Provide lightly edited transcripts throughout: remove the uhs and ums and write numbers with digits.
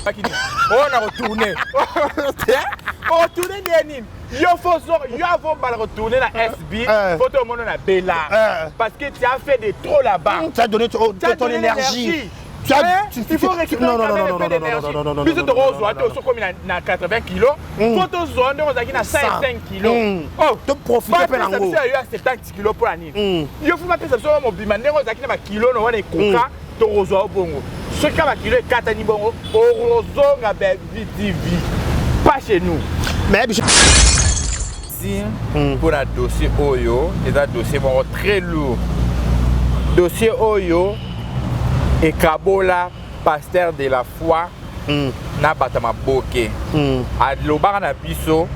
Oyo na kotourne otourne nde nini? Yo fo yo avant bala kotourne na SB, eh. Faut tomona na Bella eh. Parce que tu as fait de trop là-bas. Tu as donné ton, tu as ton énergie. Tu as, hein? Tu, il faut récupérer. Non, non, non, non, non, non, non, non, non, biso tokozwa te osokomi na 80 kilo, fo tozwa ndenge ozalaki na 105 kilo. Oh, toprofite mpe nango. Biso ya 70 kilo mpo na nini? Yo fo bapesa biso mobima ndenge ozalaki na bakilo no wana ekoka, tokozwa yo bongo. Soki kaka bakilo ekatani bongo, okozonga Bellevue TV, pas chez nous. Mais biso mpo na dossier oyo eza dossier moko très lourd, dossier oyo ekabola pasteur de la foi na bato ya maboke. Alobaka na biso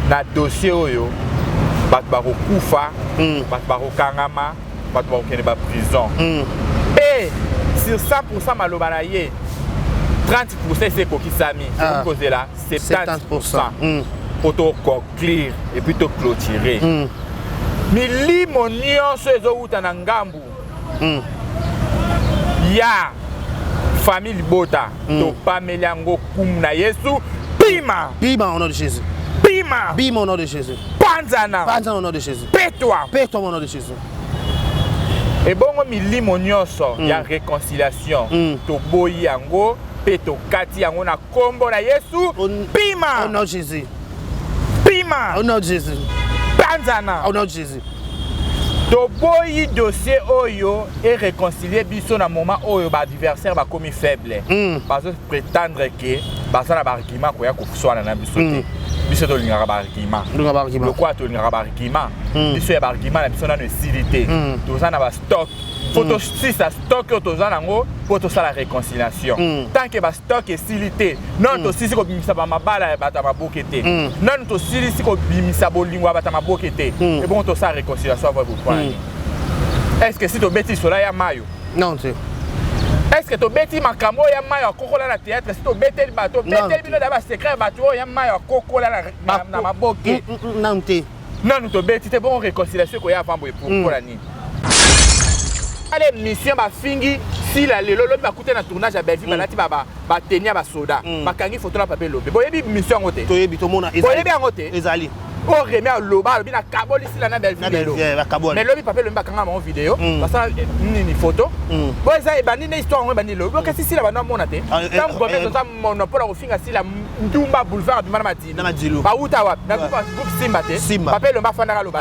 na dossier oyo bato bakokufa, bato bakokangama, bato bakokende baprison. Mpe sur 100 maloba na ye, 30 esi ekokisami. Tokoki kozela 70 mpo toconclure et puis toclôturer. Milimo nyonso ezowuta na ngambu ya famille libota, topameli yango kumu na Yesu. Pima. Pima au nom de Jésus. Pima. Bima au nom de Jésus. Panzana. Panzana au nom de Jésus. Petwa. Petwa au nom de Jésus. Ebongo milimo nyonso ya réconciliation, toboyi yango mpe tokati yango na nkombo na Yesu. Pima. Au nom de Jésus. Pima. Au nom de Jésus. Panzana. Au nom de Jésus. Toboyi dossier oyo eréconcilie biso na moment oyo baadversaire bakomi faible. Bazoprétendre ke baza na baargument koya koswana na biso te. Biso tolingaka baargument. Lokola tolingaka baargument, biso ya baargument na biso nano esili te. Toza na bastock, fo tosisa stock oyo toza nango mpo tosala réconciliation. Tant ke bastock esili te, nano tosilisi kobimisa bamabala ya bato ya maboke te, nano tosilisi kobimisa bolingo ya bato ya maboke te, ebongo tosala réconciliation avant bopwana nini? Est ce que si tobeti lisola ya mayo? Non te. Est ce que tobeti makambo oyo ya mayo akokola na théâtre? Si tobeteli bato, tobeteli bino da basecret ya bato oyo ya mayo akokola na maboke? Non te. Nanu tobeti te. Bongo réconciliation ekoya avant boye mpona nini? Ale mission bafingi Sila lelo, lobi bakute na tournage ya Bellevue, balati bateni ya basoda, bakangi foto na Pape Lobe. Boyebi mission yango te? Toyebi, tomona. Boyebi yango te? Ezali. Oyo Remi aloba, alobi nakaboli Sila na Bellevue lelo, mais lobi Pape Lobi bakanga bango video, basala nini, photo. Bo eza ebandi nde histoire yango ebandi lobi. Okasi Sila bando amona te. Ntango Gomez oza monopole ya kofinga Sila ndumba, boulevard abima na Madilu. Bauta wapi? Na groupe Simba te? Pape Elombe afandaka, aloba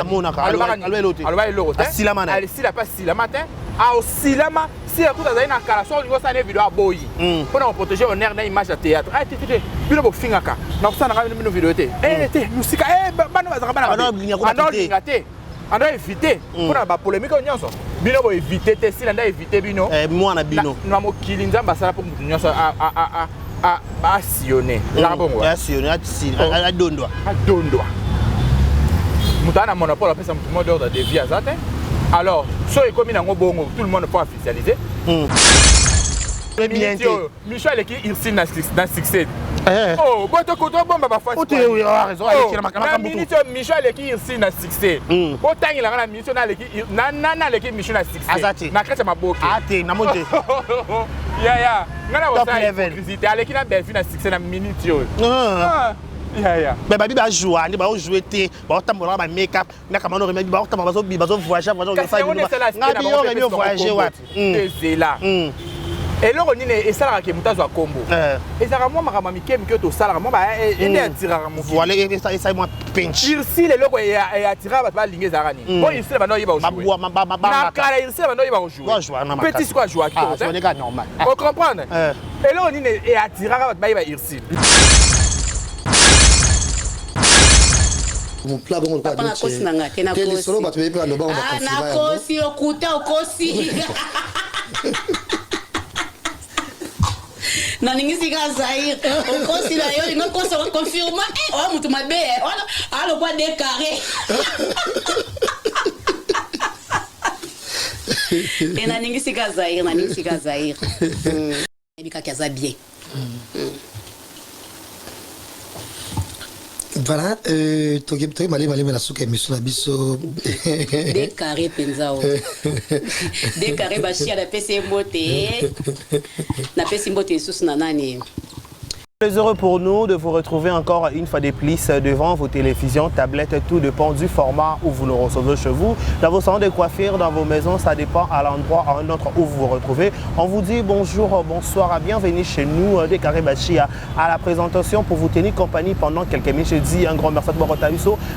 aloba eloko te. Sila mpe asilama te, aosilama. Sila kuta azali na kala. Soki olingi osala ne video, aboyi mpona koprotéger honneur na image ya théâtre. Ah, te te, bino bofingaka na kosala nanga bino video te, te mosika. Bana bazalaka bana ando te, ando éviter mpona bapolémique oyo nyonso. Bino boévite te, Sila nde évite bino. Mwana bino. Na mokili Nzambe asala mpo motu nyonso asillonne, ezaka bongo. Adondwa. Adondwa. Moto aza na monopole apesa motu mot d'ordre de vie aza te. Alors so ekomi nango bongo, tout le monde faut officialiser. Bien. Micho aleki Ursule na succès. Oh, botobomba bafasi na minute oyo. Micho aleki Ursule na succès. Botangelanga na minute oyo nana aleki Micho na succès na kati ya maboke. Te, namoni te. Yaya, ngai na kosala hypocrisie te. Aleki na Bellevue na succès na minute oyo, yaya. Mais babi bajoua nde baojoue te, baotambolaka bamake-up na kamano. Remi baotambola, bazovoyage. Ngabi yo Remi, ovoyage wapi? Ezela eloko nini esalaka ke moto azwa kombo? Ezalaka mwa makambo ya mike mike oyo tosalaka, mwa ende atiraka. Mokili esali mwa pinch. Ursile, eloko eatiraka bato balingi ezalaka nini? Po Ursile bando oyeba kojouer na kala, Ursile bando oyeba kojouer petit, siko ajouaki. Ocomprendre? Eloko nini eatiraka bato bayeba Ursile? Mopla bongo. Papa, nakosi na nga te. Te, lisolo bato bayebi, baloba. Nakosi, okuta okosi. Nalingi sika Zaire, okosi na yo, olingi okosa, oconfirma oya motu mabe alokwa de carré te. Nalingi sika Zaire, nalingi sika Zaire, yebi kaka aza bien. Voilà, toke malemi malemi na suka émission na biso. Décarré mpenza o décarré bashia. Napesi ye mbote, napesi mbote lisusu na nani. Très heureux pour nous de vous retrouver encore une fois de plus devant vos télévisions, tablettes, tout dépend du format où vous le recevez chez vous. Dans vos salons de coiffure, dans vos maisons, ça dépend à l'endroit, à un autre où vous vous retrouvez. On vous dit bonjour, bonsoir, bienvenue chez nous, des Carré Bachia, à la présentation pour vous tenir compagnie pendant quelques minutes. Je dis un grand merci à toi.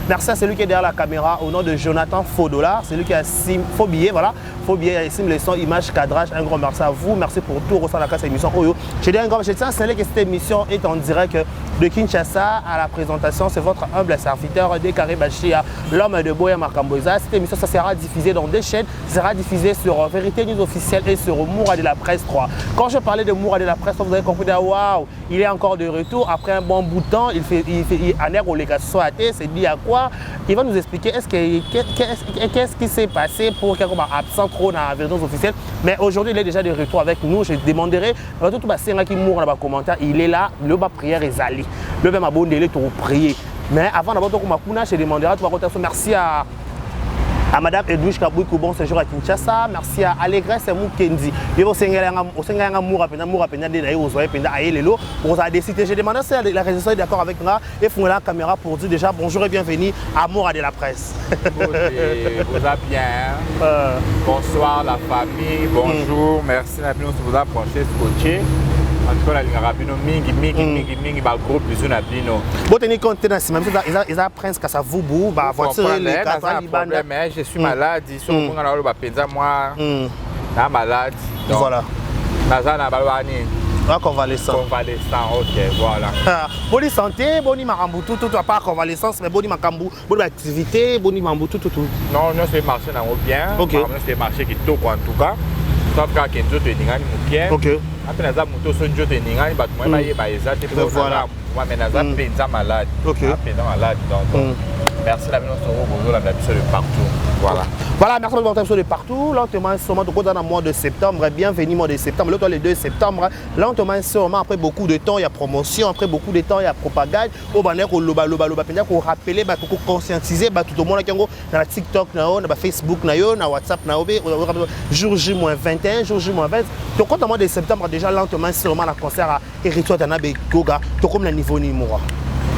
Merci à celui qui est derrière la caméra au nom de Jonathan Faudola, celui qui a faux billet, voilà, faux billet, ici, les sons, images, cadrage. Un grand merci à vous. Merci pour tout. Ressent la classe émission. Oyo. Je dis un grand, je tiens à signaler que cette émission est en direct de Kinshasa. À la présentation, c'est votre humble serviteur Dekaré Bachia, l'homme de Boya Makamboza. Cette émission, ça sera diffusé dans deux chaînes. Ça sera diffusé sur Vérité News officielle et sur Moura de la Presse 3. Quand je parlais de Moura de la Presse 3, vous avez compris, waouh, il est encore de retour après un bon bout de temps. Il fait, il, c'est dit à quoi? Il va nous expliquer qu'est-ce qui s'est passé pour qu'il soit absent trop dans la Vérité News officielle. Mais aujourd'hui, il est déjà de retour avec nous. Je demanderai, tout qui mourra dans les commentaires, il est là, le bas prière ezali. Le même abondé pour prier. Mais avant d'abord, je demanderai, merci à Madame Edwige Kabouikou, bon séjour à Kinshasa. Merci à Allégresse Mukendi. Et au Seigneur Moura Pena, Moura Pena, de Ozoé Pena, Aïe Lelo. Pour ça décidé, j'ai demandé si la réalisation est d'accord avec moi et font la caméra pour dire déjà bonjour et bienvenue à Moura de la presse. Vous allez bien. Bonsoir la famille, bonjour, merci na bino vous approcher scotché. En tout cas, nalingaka bino mingi mingi mingi mingi, bagros bisous na bino. Boteni compte na nsima biso eza Prince Kasavubu, bavoiture eleka. Libanda, je suis malade. So omonga na oloba mpenza mwa na malade. Voilà. Naza na baloba nini? Convalescent. Convalescent, ok, voilà. Boni santé, boni makambo tout tout, à part convalescence, mais boni makambo, boni activité, boni makambo tout tout tout. Non, nyonso emarché nango bien. Nyonso emarché kitoko en tout cas, sauf kaka nzoto eningani moke. Ape naza moto so nzoto eningani, bato moye bayeba eza te. Voilà. Mais naza mpenza malade, mpenza malade. Donc merci na bino soko bozolanda biso de partout, voilà. Voilà, merci de biso de partout. Lentement, sûrement, donc dans le mois de septembre, bienvenue mois de septembre. L'autre, le 2 septembre, lentement, sûrement, après beaucoup de temps, il y a promotion, après beaucoup de temps, il y a propagande. Au banner, au loba, loba, loba, pour rappeler, pour conscientiser, tout le monde qui est dans TikTok, na Facebook, na WhatsApp, na jour J moins 21, jour J moins 20. Donc, quand au mois de septembre, déjà, lentement, sûrement, la concert à Héritier Watanabe Goga, tout comme le niveau numéro.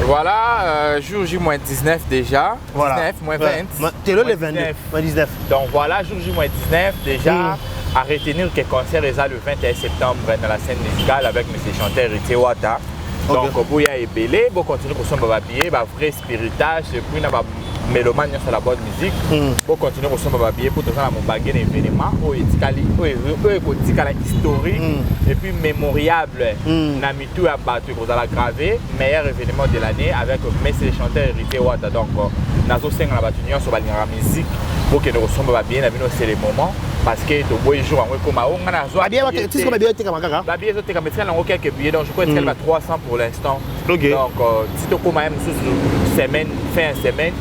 Voilà, jour J moins 19 déjà. Voilà. 19, moins 20. Ouais. T'es le 22, moins 19. Donc voilà, jour J moins 19 déjà. À retenir que le concert est le 21 septembre dans la scène musicale avec M. Chanteur Héritier Wata. Donc, boya ebele, bon continue pour son billet, bah vrai spiritage, et puis na ba mélomane sur la bonne musique. Bon continue pour son billet pour tout ça mon baguette événement oyo etikali oyo ekotikala historique et puis mémoriable na mitu ya bato, ekozala gravé meilleur événement de l'année avec Monsieur Chanteur Héritier Wata. Donc nazosenga na bato nyonso balingaka musique, bokende kosomba babillet na bino, c'est le moment, parce que toboyi jour yango ekoma o nga nazwa. Babillet ezotekama, etikali yango quelques billets, donc je crois etikali ba 300 pour l'instant. Donc si tokóma ye mosusu semaine, fin semaine,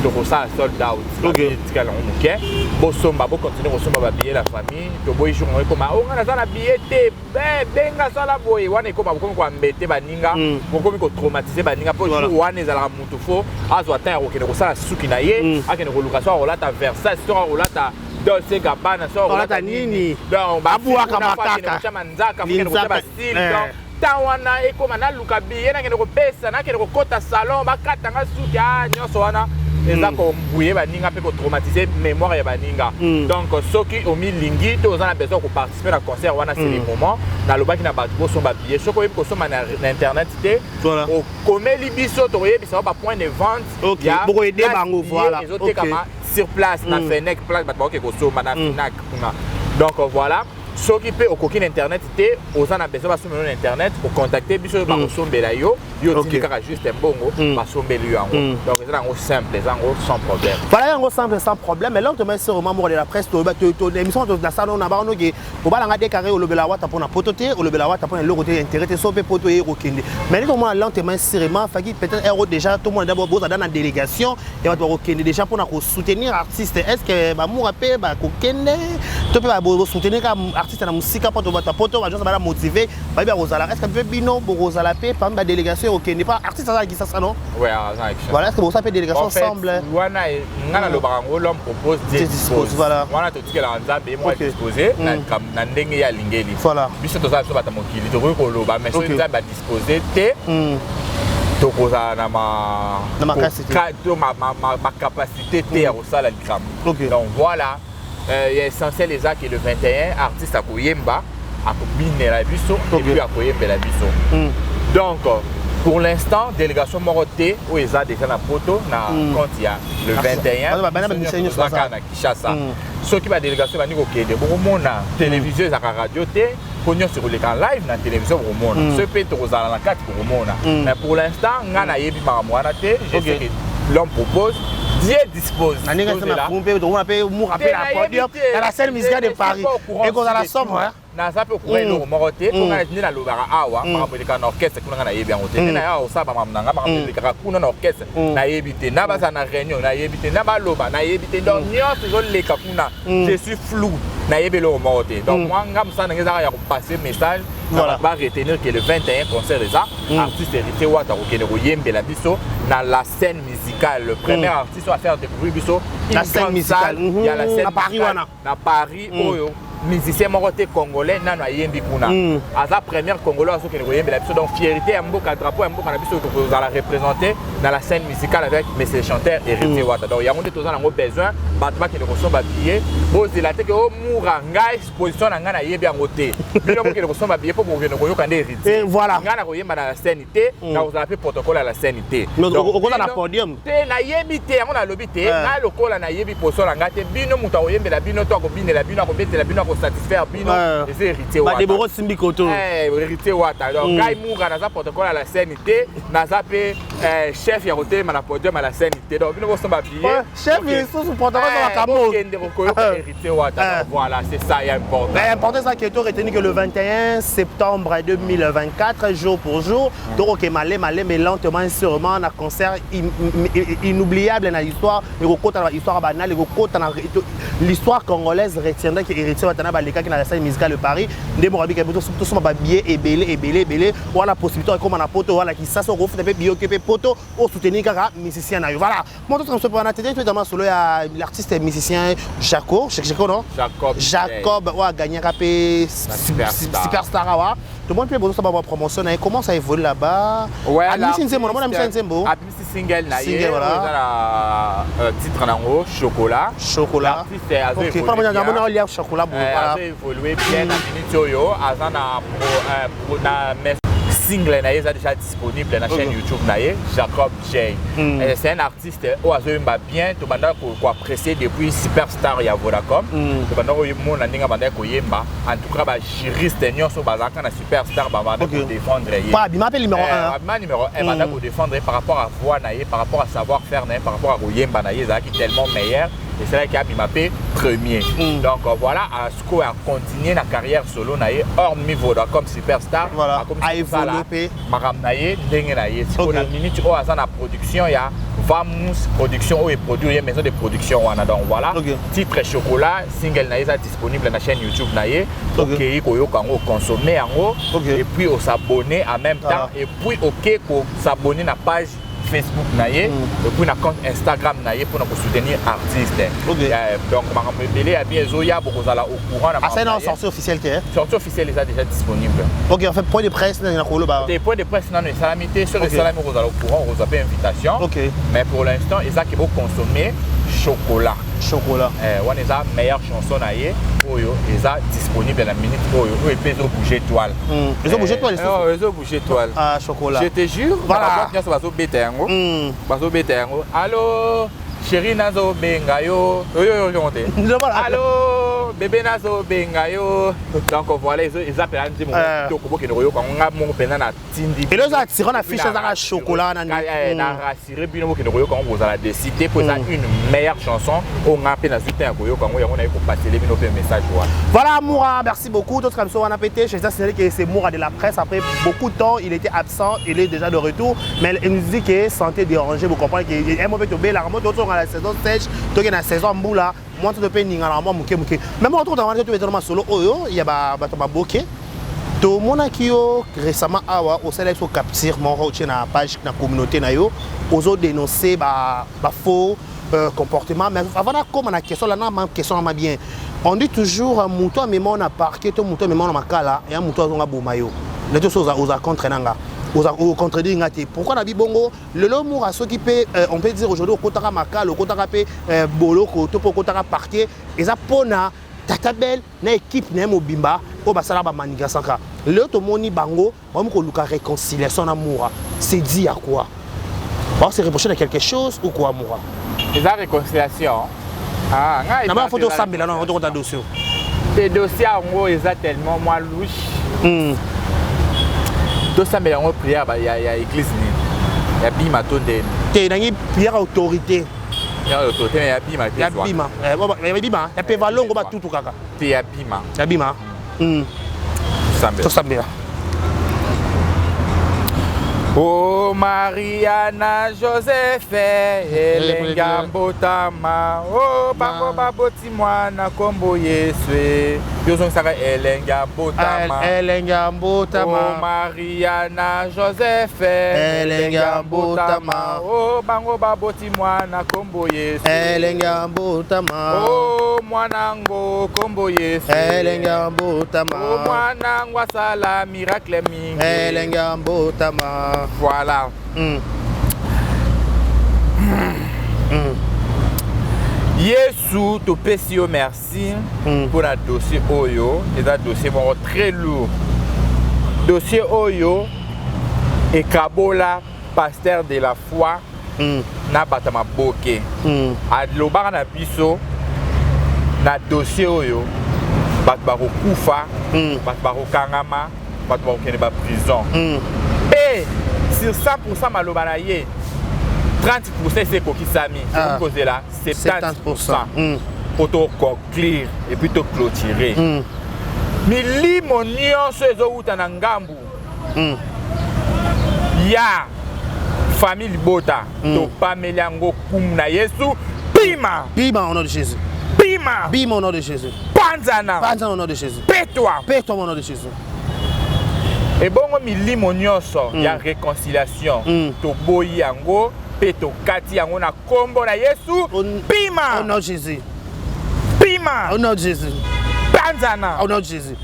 tokosala sold out. Etikali yango moke, bosomba, bocontinue kosomba babillet, la famille. Toboyi jour yango ekoma o nga naza na billet te, benga sala boye wana ekoma bokomi koambete baninga, bokomi kotraumatize baninga, mpo jour wana ezalaka motu fo azwa temps ya kokende kosala suki na ye, akende koluka so akolata Versace, so akolata Dolce Gabbana, so akolata nini, abwaka makaka, manzaka, fokende kotia bastyle. Donc temps wana ekóma naluka billet, nakende kopesa, nakende kokɔta salon, bakatanga suki, a nyonso wana eza kombouye baninga mpe kotraumatize mémoire ya baninga. Donc soki omilingi to oza na besoin koparticipe na concert wana, c'est le moment. Nalobaki na bato bosomba billet. Soki oyebi kosomba na internet te, okomeli biso, tokoyebisa bapoint de vente ezotekama sur place na Fenec, place bato bakoki kosomba na Finac kuna. Donc voilà, soki mpe okoki na internet te, oza na besoin basombela na internet, ocontacte biso, bakosombela yo. Yo otindi kaka juste mbongo, basombeli yo yango. Donc eza yango simple, eza yango sans problème. Voilà, yango simple, sans problème. Mais lentement, sûrement, membre de la presse, émission na sala na bango ke obalanga décarré, olobela Wata mpona poto te, olobela Wata mpona eloko te, intérêt te, so mpe poto ye kokende. Mais nde tomona lentement, sûrement, faki peut-être ero déjà tomona d'abord bozala na délégation ya bato bakokende déjà mpona kosoutenir artiste. Est ce que bamoura mpe bakokende to mpe bosoutenir ka? Artiste na mosika mpo tobata poto, bato nyonso bala motivé, bayebi ya kozala. Est ce que mpe bino bokozala mpe parmi badélégation ekokende pa artiste aza na Kisasa, non? Ouais, aza na Kinshasa. Voilà, est ce que bokosala mpe délégation En fait, ensemble? Wana nga nalobaka yango, l'homme propose, Dieu Dieu dispose, dispose. Voilà. Wana totikelaka Nzambe ye moko adispose na ndenge ye alingeli. Biso toza biso bato ya mokili, tokoki koloba, mais soki Nzambe adispose te, tokozala na Na makasi te. To macapacité te ya kosala likambo. Donc voilà, ya essentiel eza ke le 21, artiste akoyemba, akobinela biso et puis akoyembela biso. Donc pour l'instant, délégation moko te oyo eza déjà na poto na compte ya le 21. Bato babanda bamusicien nyonso toza baza. Kaka na Kinshasa. Soki badélégation ebandi kokende, bokomona. Télévision ezalaka radio te, mpo nyonso ekoleka live na télévision, bokomona. Soki mpe tokozala na kati, bokomona. Mais pour l'instant, nga nayebi makambo wana te. Je sais que l'homme propose, Dieu dispose. Na ndenge Tozela. asema mpe tokomona mpe Mura mpe Te, na nayebi podium te. na la scène musicale de Je suis Paris. pas au courant Ekozala de sombre, tout. hein? Naza mpe courant eloko moko te, mpo ngai nde nalobaka awa, makambo elekaka na orchestre kuna, ngai nayebi yango te. Nde naya kosala bamakambo na ngai, makambo elekaka kuna na orchestre, nayebi te. Na bazala na réunion, nayebi te. Na baloba, nayebi te. Donc nyonso ezoleka kuna, je suis flou, nayebi eloko moko te. Donc moi, nga mosala ndenge ezaka ya kopasser message na bato baretenir que le 21, concert eza, artiste Héritier Wata kokende koyembela biso na la scène musicale, le premier artiste oyo afaire découvrir biso une La scène grande musicale. salle ya la scène Na Paris musicale wana. Na Paris, oyo musicien moko te congolais nano ayembi kuna. Aza première Congolais azokende koyembela biso. Donc fierté ya mboka, drapeau ya mboka na biso tokozala représenté na la scène musicale avec monsieur le chanteur Héritier Wata. Donc yango nde toza nango besoin, bato bakende kosomba billet. Bozela te ke omura ngai position na ngai, nayebi yango te. Bino bokende kosomba billet mpo bokende koyoka nde Héritier. Et voilà. Ngai na koyemba na la scène te, nakozala mpe protocole ya la scène te. Mais Donc, okoza na podium. Te, nayebi te, yango nalobi te. Ngai lokola nayebi position na ngai te, bino moto akoyembela bino to akobinela bino, akobetela bino, akosatisfaire bino, eza Héritier Wata. Badeboro simbi koto. Eh, Héritier Wata. Donc ngai Mura naza protocole ya la scène te, naza mpe chef ya kotelema na podium ya la scène te. Donc bino bosomba billet. Ouais, chef lisusu protocole za makambo. Bokende koyoka Héritier Wata. Donc voilà, c'est ça ya important. Mais important ça qui est retenu que le 21 septembre 2024, jour pour jour, donc ok, malé malé mais lentement et sûrement, un concert inoubliable dans l'histoire, et au côté dans l'histoire banale, et au côté dans l'histoire congolaise retiendra que Héritier Watanabe aleka qui dans la scène musicale de Paris, nde mo rabi tout tout ba billet ebele ebele ebele, voilà possibilité comme na poto, voilà qui ça so refait pe billet pe poto au soutenir kaka musicien na yo. Voilà. Moi tout comme ça pour na tête tout solo ya l'artiste et musicien Jaco, Jaco non? Jacob. Jacob oyo agagnaka mpe Superstar. Superstar awa, tomoni mpe bozosala ba promotion na ye. Comment ça évolue là-bas? Ouais, Abimisi nzembo, namoni abimisi nzembo. Abimisi single na ye. Single, voilà. Oyo eza na titre nango Chocolat. Chocolat. L'artiste azo Ok, évoluer mpona bien. namoni aolia chocolat boye, voilà. Azo évoluer bien. Na minute oyo aza na single na ye eza déjà disponible na chaîne YouTube na ye, Jacob J. C'est un artiste oyo azoyemba bien. Tobanda koapprécier depuis Superstar ya Vodacom. Tobanda komona ndenge abandaki koyemba. En tout cas, bajuriste nyonso bazalaka na Superstar babanda kodéfendre ye. Pa abima mpe numéro 1. Abima numéro 1. Banda kodéfendre ye par rapport à voix na ye, par rapport à savoir faire na ye, par rapport à koyemba na ye, ezalaki tellement meilleur, esalaki abima mpe premier. Donc voilà, sikoyo acontinue na carrière solo na ye, hormis Vodacom Superstar. Voilà. Akomi A kosala évolué mpe. Makambo na ye ndenge na ye. Sikoyo na minute oyo aza na production ya Vamus Production oyo eproduire ye, maison de production wana. Donc voilà, titre Chocolat, single na ye eza disponible na chaîne YouTube na ye. Okei koyoka yango, oconsommer yango et puis os'abonner en même temps et puis oke kos'abonner na page Facebook na ye et puis na compte Instagram na ye mpona kosoutenir artiste. Donc makambo ebele ya bien ezoya, bokozala au courant na asali makambo na na ye. Sortie officielle te? Sortie officielle eza déjà disponible. Ok, en fait point de presse na koloba. Te, point de presse nano esalami te. Soki esalami, okozala au courant, okozwa mpe invitation. Mais pour l'instant eza ke boconsommer Chocolat. Chocolat. Wana eza meilleure chanson na ye oyo eza disponible na minute oyo, oyo mpe ezobouge toile. Ezobouge toile lisusu? Ezobouge toile. Ah, Chocolat. Je te jure. Baboîte nyonso bazobeta yango, bazobeta yango. Allo chéri, nazobenga yo oyo oyo te. Allo bébé, nazobenga yo. Donc voilà, eza mpenza nzembo kitoko, bokende koyoka yango. Nga moko mpenza natindi. Elo eza attirant na fiche, ezaka chocolat wana. Na rassuré bino, bokende koyoka yango, bozala déçus te, mpo eza une meilleure chanson oyo nga mpe nazwi te ya koyoka yango. Yango naye kopasele bino mpe message wana. Voilà, Moura, merci beaucoup. D'autres comme ça, on a pété. Je signalé que c'est Moura de la presse. Après beaucoup de temps, il était absent. Il est déjà de retour. Mais il nous dit que santé dérangée. Vous comprenez qu'il est un mauvais tombé. La remonte, d'autres, on a la saison sèche. Donc, il y a la saison mbula. Mwa nzoto mpe eningana mwa moke moke. Mais moko tokotanga wana te, tobetana masolo oyo ya bato maboke. Tomonaki yo récemment awa, osalaki so capture moko, otie na page na communauté na yo, ozodénoncer bafaux comportement. Mais avant nakóma na question la, na ma question nama bien, on dit toujours moto amema na parquet to moto amema na makala ya moto azonga boma yo. Neti so oza contre na nga, oza ocontredire nga te. Pourquoi na bibongo lelo Mura, soki mpe on peut dire aujourd'hui okotaka makala, okotaka mpe boloko to mpe okotaka parquet, eza mpona Tata Bel na équipe na ye mobimba oyo basalaka bamanigasaka. Lelo tomoni bango bakomi koluka réconciliation na Mura. C'est dit à quoi? Bao se reprocher de quelque chose ou quoi, Mura? Eza réconciliation. Ah, ngai na baa fo tosambela na tokota dossier. Te, dossier yango eza tellement mwa louche. Tosambela yango prière ya église nini? Ya bima to ndeni? Te, nangi prière autorité. Ya autorité, mais ya bima te. Ya bima, ya bima, ya pe valongo batutu kaka. Te, ya bima. Ya bima. Tosambela. Tosambela. O Maria na Joseph, elengi ya mbotama o bango baboti mwana nkombo Yesu. Yo ozongisaka elengi ya mbotama. Elengi ya mbotama. O Maria na Joseph, elengi ya mbotama. O bango baboti mwana nkombo Yesu. Elengi ya mbotama. O mwana ngo nkombo Yesu. Elengi ya mbotama. O mwana ngo asala miracle mingi. Elengi ya mbotama. Voilà. Yesu, topesi yo merci mpona dossier oyo. Eza dossier moko très lourd, dossier oyo ekabola pasteur de la foi na bato ya maboke. Alobaka na biso na dossier oyo bato bakokufa, bato bakokangama, bato bakokende baprison. Mpe sur 100 maloba na ye, 30 esi ekokisami. Ah. Kozela 70 mpo toconclure et puis toclôturer. Milimo nyonso ezowuta na ngambu ya famille libota, topameli yango kumu na Yesu, pima. Bima au nom de Jésus. Pima. Bima au nom de Jésus. Panzana. Panzana au nom de Jésus. Petwa. Petwa au nom de Jésus. Ebongo milimo nyonso ya réconciliation, toboyi yango mpe tokati yango na nkombo na Yesu. Pima. Au nom de Jésus. Pima. Au nom de Jésus. Panzana. Au nom de Jésus.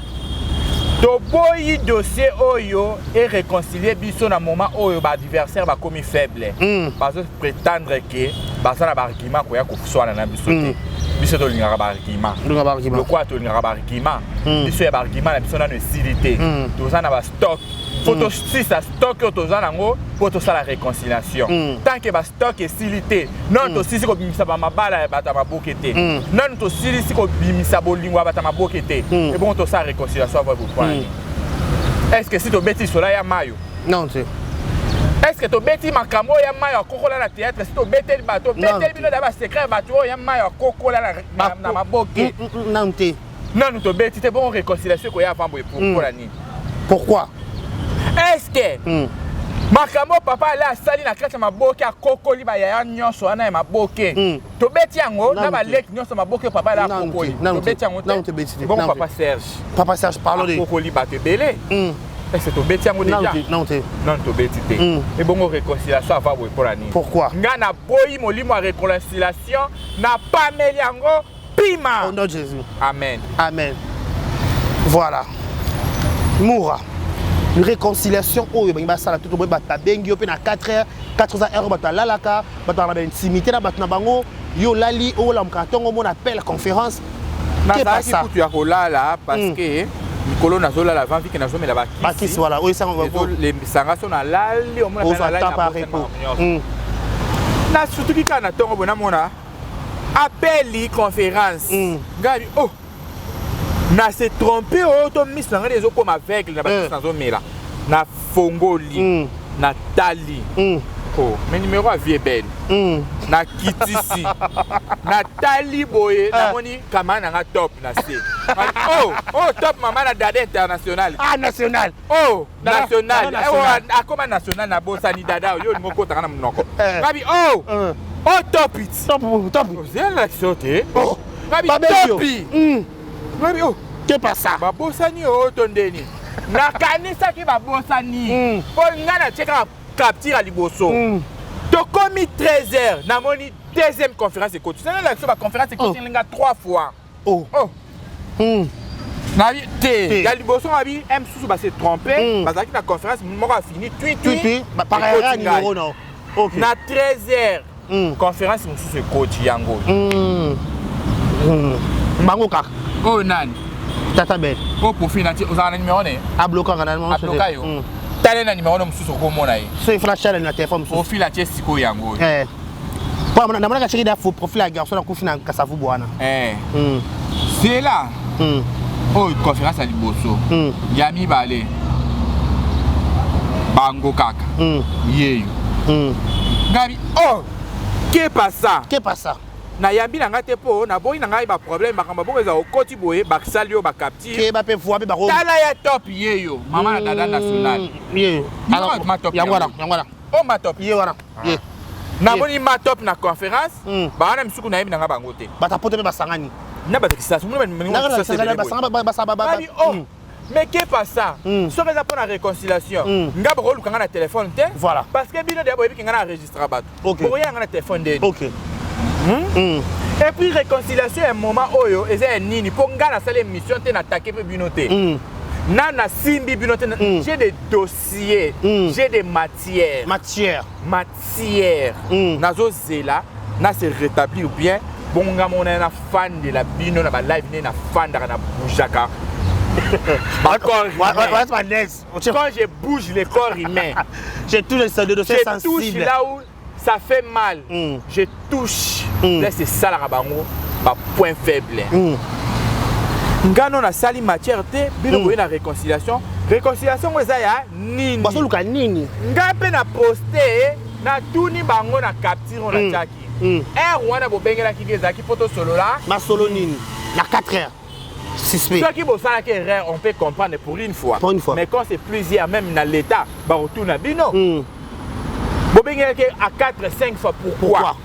Toboyi dossier oyo eréconcilie biso na moment oyo baadversaire bakomi faible. Bazoprétendre ke baza na baargument koya koswana na biso te. Biso tolingaka baargument. Ndunga baargument. Lokola tolingaka baargument, biso ya baargument na biso nano esili te. Toza na bastock, fo tosisa stock oyo toza nango mpo tosala réconciliation. Tant ke bastock esili te, nano tosilisi kobimisa bamabala ya bato ya maboke te, nano tosilisi kobimisa bolingo ya bato ya maboke te, ebongo tosala réconciliation avant bopwana nini? Est ce que si tobeti lisola ya mayo? Non te. Est ce que tobeti makambo oyo ya mayo akokola na théâtre? Si tobeteli bato, tobeteli bino da basecret ya bato oyo ya mayo akokola na maboke. Non te. Nanu tobeti te. Bongo réconciliation ekoya avant boye mpona nini? Pourquoi? Est ce que makambo oyo papa ale asali na kati ya maboke, akokoli bayaya nyonso wana ya maboke, tobeti yango na Nanu te. baleki nyonso maboke oyo papa ale Nanu te. akokoli, Nanu te. tobeti yango Nanu te? tobeti te. Bongo Nanu te. papa Serge? Papa Serge, parlons de. Akokoli bato ebele. Est ce tobeti yango Non déjà? te, non te. Nanu tobeti te. Ebongo réconciliation avant boye mpola nini? Pourquoi? Nga naboyi molimo ya réconciliation, napameli yango, pima. Au nom de Jésus. Amen. Amen. Voilà. Moura. Une réconciliation oyo bangi basala tout boye, bato babengi yo mpe na 4 heures, 4 heures, heure bato alalaka, bato na baintimité na bato na bango. Yo olali, olamukaka ntongo, omona appel conférence. Nazalaki kutu ya kolala parce que mikolo nazolala avant vike nazomela. Bakisi, voilà, oyo esango. Ezolembisanga so nalali, omona. Ozwa temps par repos. Nasutuki kaka na ntongo boye, namona appel conférence. Ngai oh, na se trompe oyo to miso na ngai ezokoma aveugle na bakisi nazomela. Nafongoli, natali, oh, mais numéro ya vie ebele. Nakitisi, natali boye, namoni camarade na nga top na se. Oh, oh, top mama na dada international. Ah, national. Oh, national. Akoma national, nabosani dada oyo olingi okotanga na monoko. Ngabi oh, oh, top it. Top, top. Ozelakisa yo te. Ngabi Babengi yo. topi. Ngabi oh. Que pasa? Babosani oyo to ndeni? Nakanisaki babosani mpo ngai natie kaka capture ya liboso. Tokomi 13 heures, namoni deuxième conférence ekoti. Sanelaka biso baconférence ekoti nga trois fois. Oh. Oh. Nabi te. Te. Ya liboso ngabi m susu base trompe. Bazalaki na conférence moko, afini tui tui tui. Tui par erreur ekoti ngai. numéro non, OK. Na 13 heures, conférence mosusu ekoti yango. Bango kaka. Oyo nani? Tata Bel. Oyo profil nati ozalaka na numéro ne? Ablokanga na. Abloka yo. Tala na numéro no mosusu, okomona ye. So ifala chala na telefone mosusu. Profil atie sikoyo yango oyo. Eh. Po namonaka cheki da faux profil ya garçon nakufi na Kasavubu wana. Eh. C'est là. Oyo conférence ya liboso. Ya mibale, bango kaka. Yeyo. Ngabi oh, que pasa? Que pasa? Nayambi na ngai te mpo naboyi na ngai baproblème. Makambo bongo eza okoti boye, basali yo bacapture. Ke ba pe voix pe bako. Tala ya top, yeyo mama na dada national. Ye. Yango ma top. Yango wana. Yango. Yango wana. O ma top. Ye wana. Ye. Namoni ma top na conférence. Bawana misuku nayebi na ngai bango te. Bato poto mpe basangani. Na bato kisasi. Basanga. Babi oh. Mais que pasa? Soki eza mpo na réconciliation, nga bokoluka nga na telefone te. Voilà. Parce que bino deya boyebi ke nga na enregistra bato. Bokoya nga na telefone ndeni? Et puis réconciliation ya moment oyo eza ya nini? Mpo nga nasali émission te, natake mpe bino te, na nasimbi bino te. J'ai des dossiers, j'ai des matières. Matière. Matière. Nazozela na se rétablir bien. Bongo nga mona nafandela bino na balive nde nafandaka, na bougeaka bacorps humain. Quand je bouge le corps humain, je touche ce dossier je touche sensible. Là où ça fait mal, je touche. Place esalaka bango bapoint faible. Nga no nasali matière te, bino boye na réconciliation. Réconciliation ngo eza ya nini? Bazoluka nini? Nga mpe na poste, natuni bango na capture oyo natiaki. Heure wana bobengelaki nga ezalaki mpo tosolola. Masolo nini na 4 heures? Suspect. Soki bosalaki erreur, on peut comprendre pour une fois. Pour une fois. Mais quand c'est plusieurs, même na l'état barotuna bino. Bobengelaki à 4 5 fois, pourquoi? Pourquoi?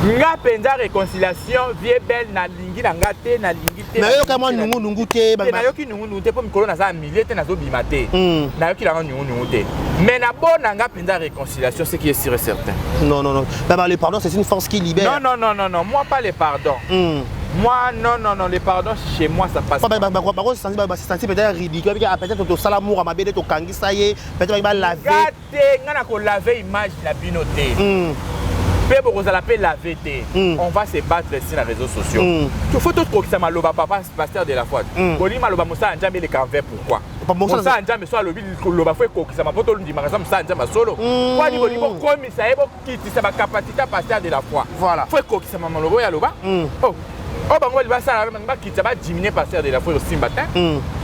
Nga mpenza réconciliation, vie belle, nalingi na nga te, nalingi te. Nayoka mwa nungunungu te. Te, nayoki nungunungu te mpo mikolo naza ya milie te, nazobima te. Nayoki nanga nungunungu te, mais nabona nga mpenza réconciliation, ce qui est sûr et certain. Non, non, non. Bah, le pardon, c'est une force qui libère. Non, non, non, non, non, moi pas les pardons. Moi, non, non, non, les pardons chez moi, ça passe pas. Bakosentir peut-être ridicule, peut-être tosala mour mabe nde tokangisa ye, peut-être balave. Nga te, nga na kolave image na bino te. Mpe bokozala mpe lave te. On va se battre ici na réseaux sociaux. Faut tokokisa maloba papa pasteur de la foi. Bolingi maloba mosala Nzambe eleka envers, pourquoi? Mosala Nzambe so alobi koloba, fo ekokisama mpo tolondimaka eza mosala Nzambe solo. Kwani bolingi bokomisa ye, bokitisa bacapacité ya pasteur de la foi. Voilà. Fo ekokisama maloba oyo aloba. Oh, oyo bango bali basala, bakitisa, badiminuer pasteur de la foi, osimba te.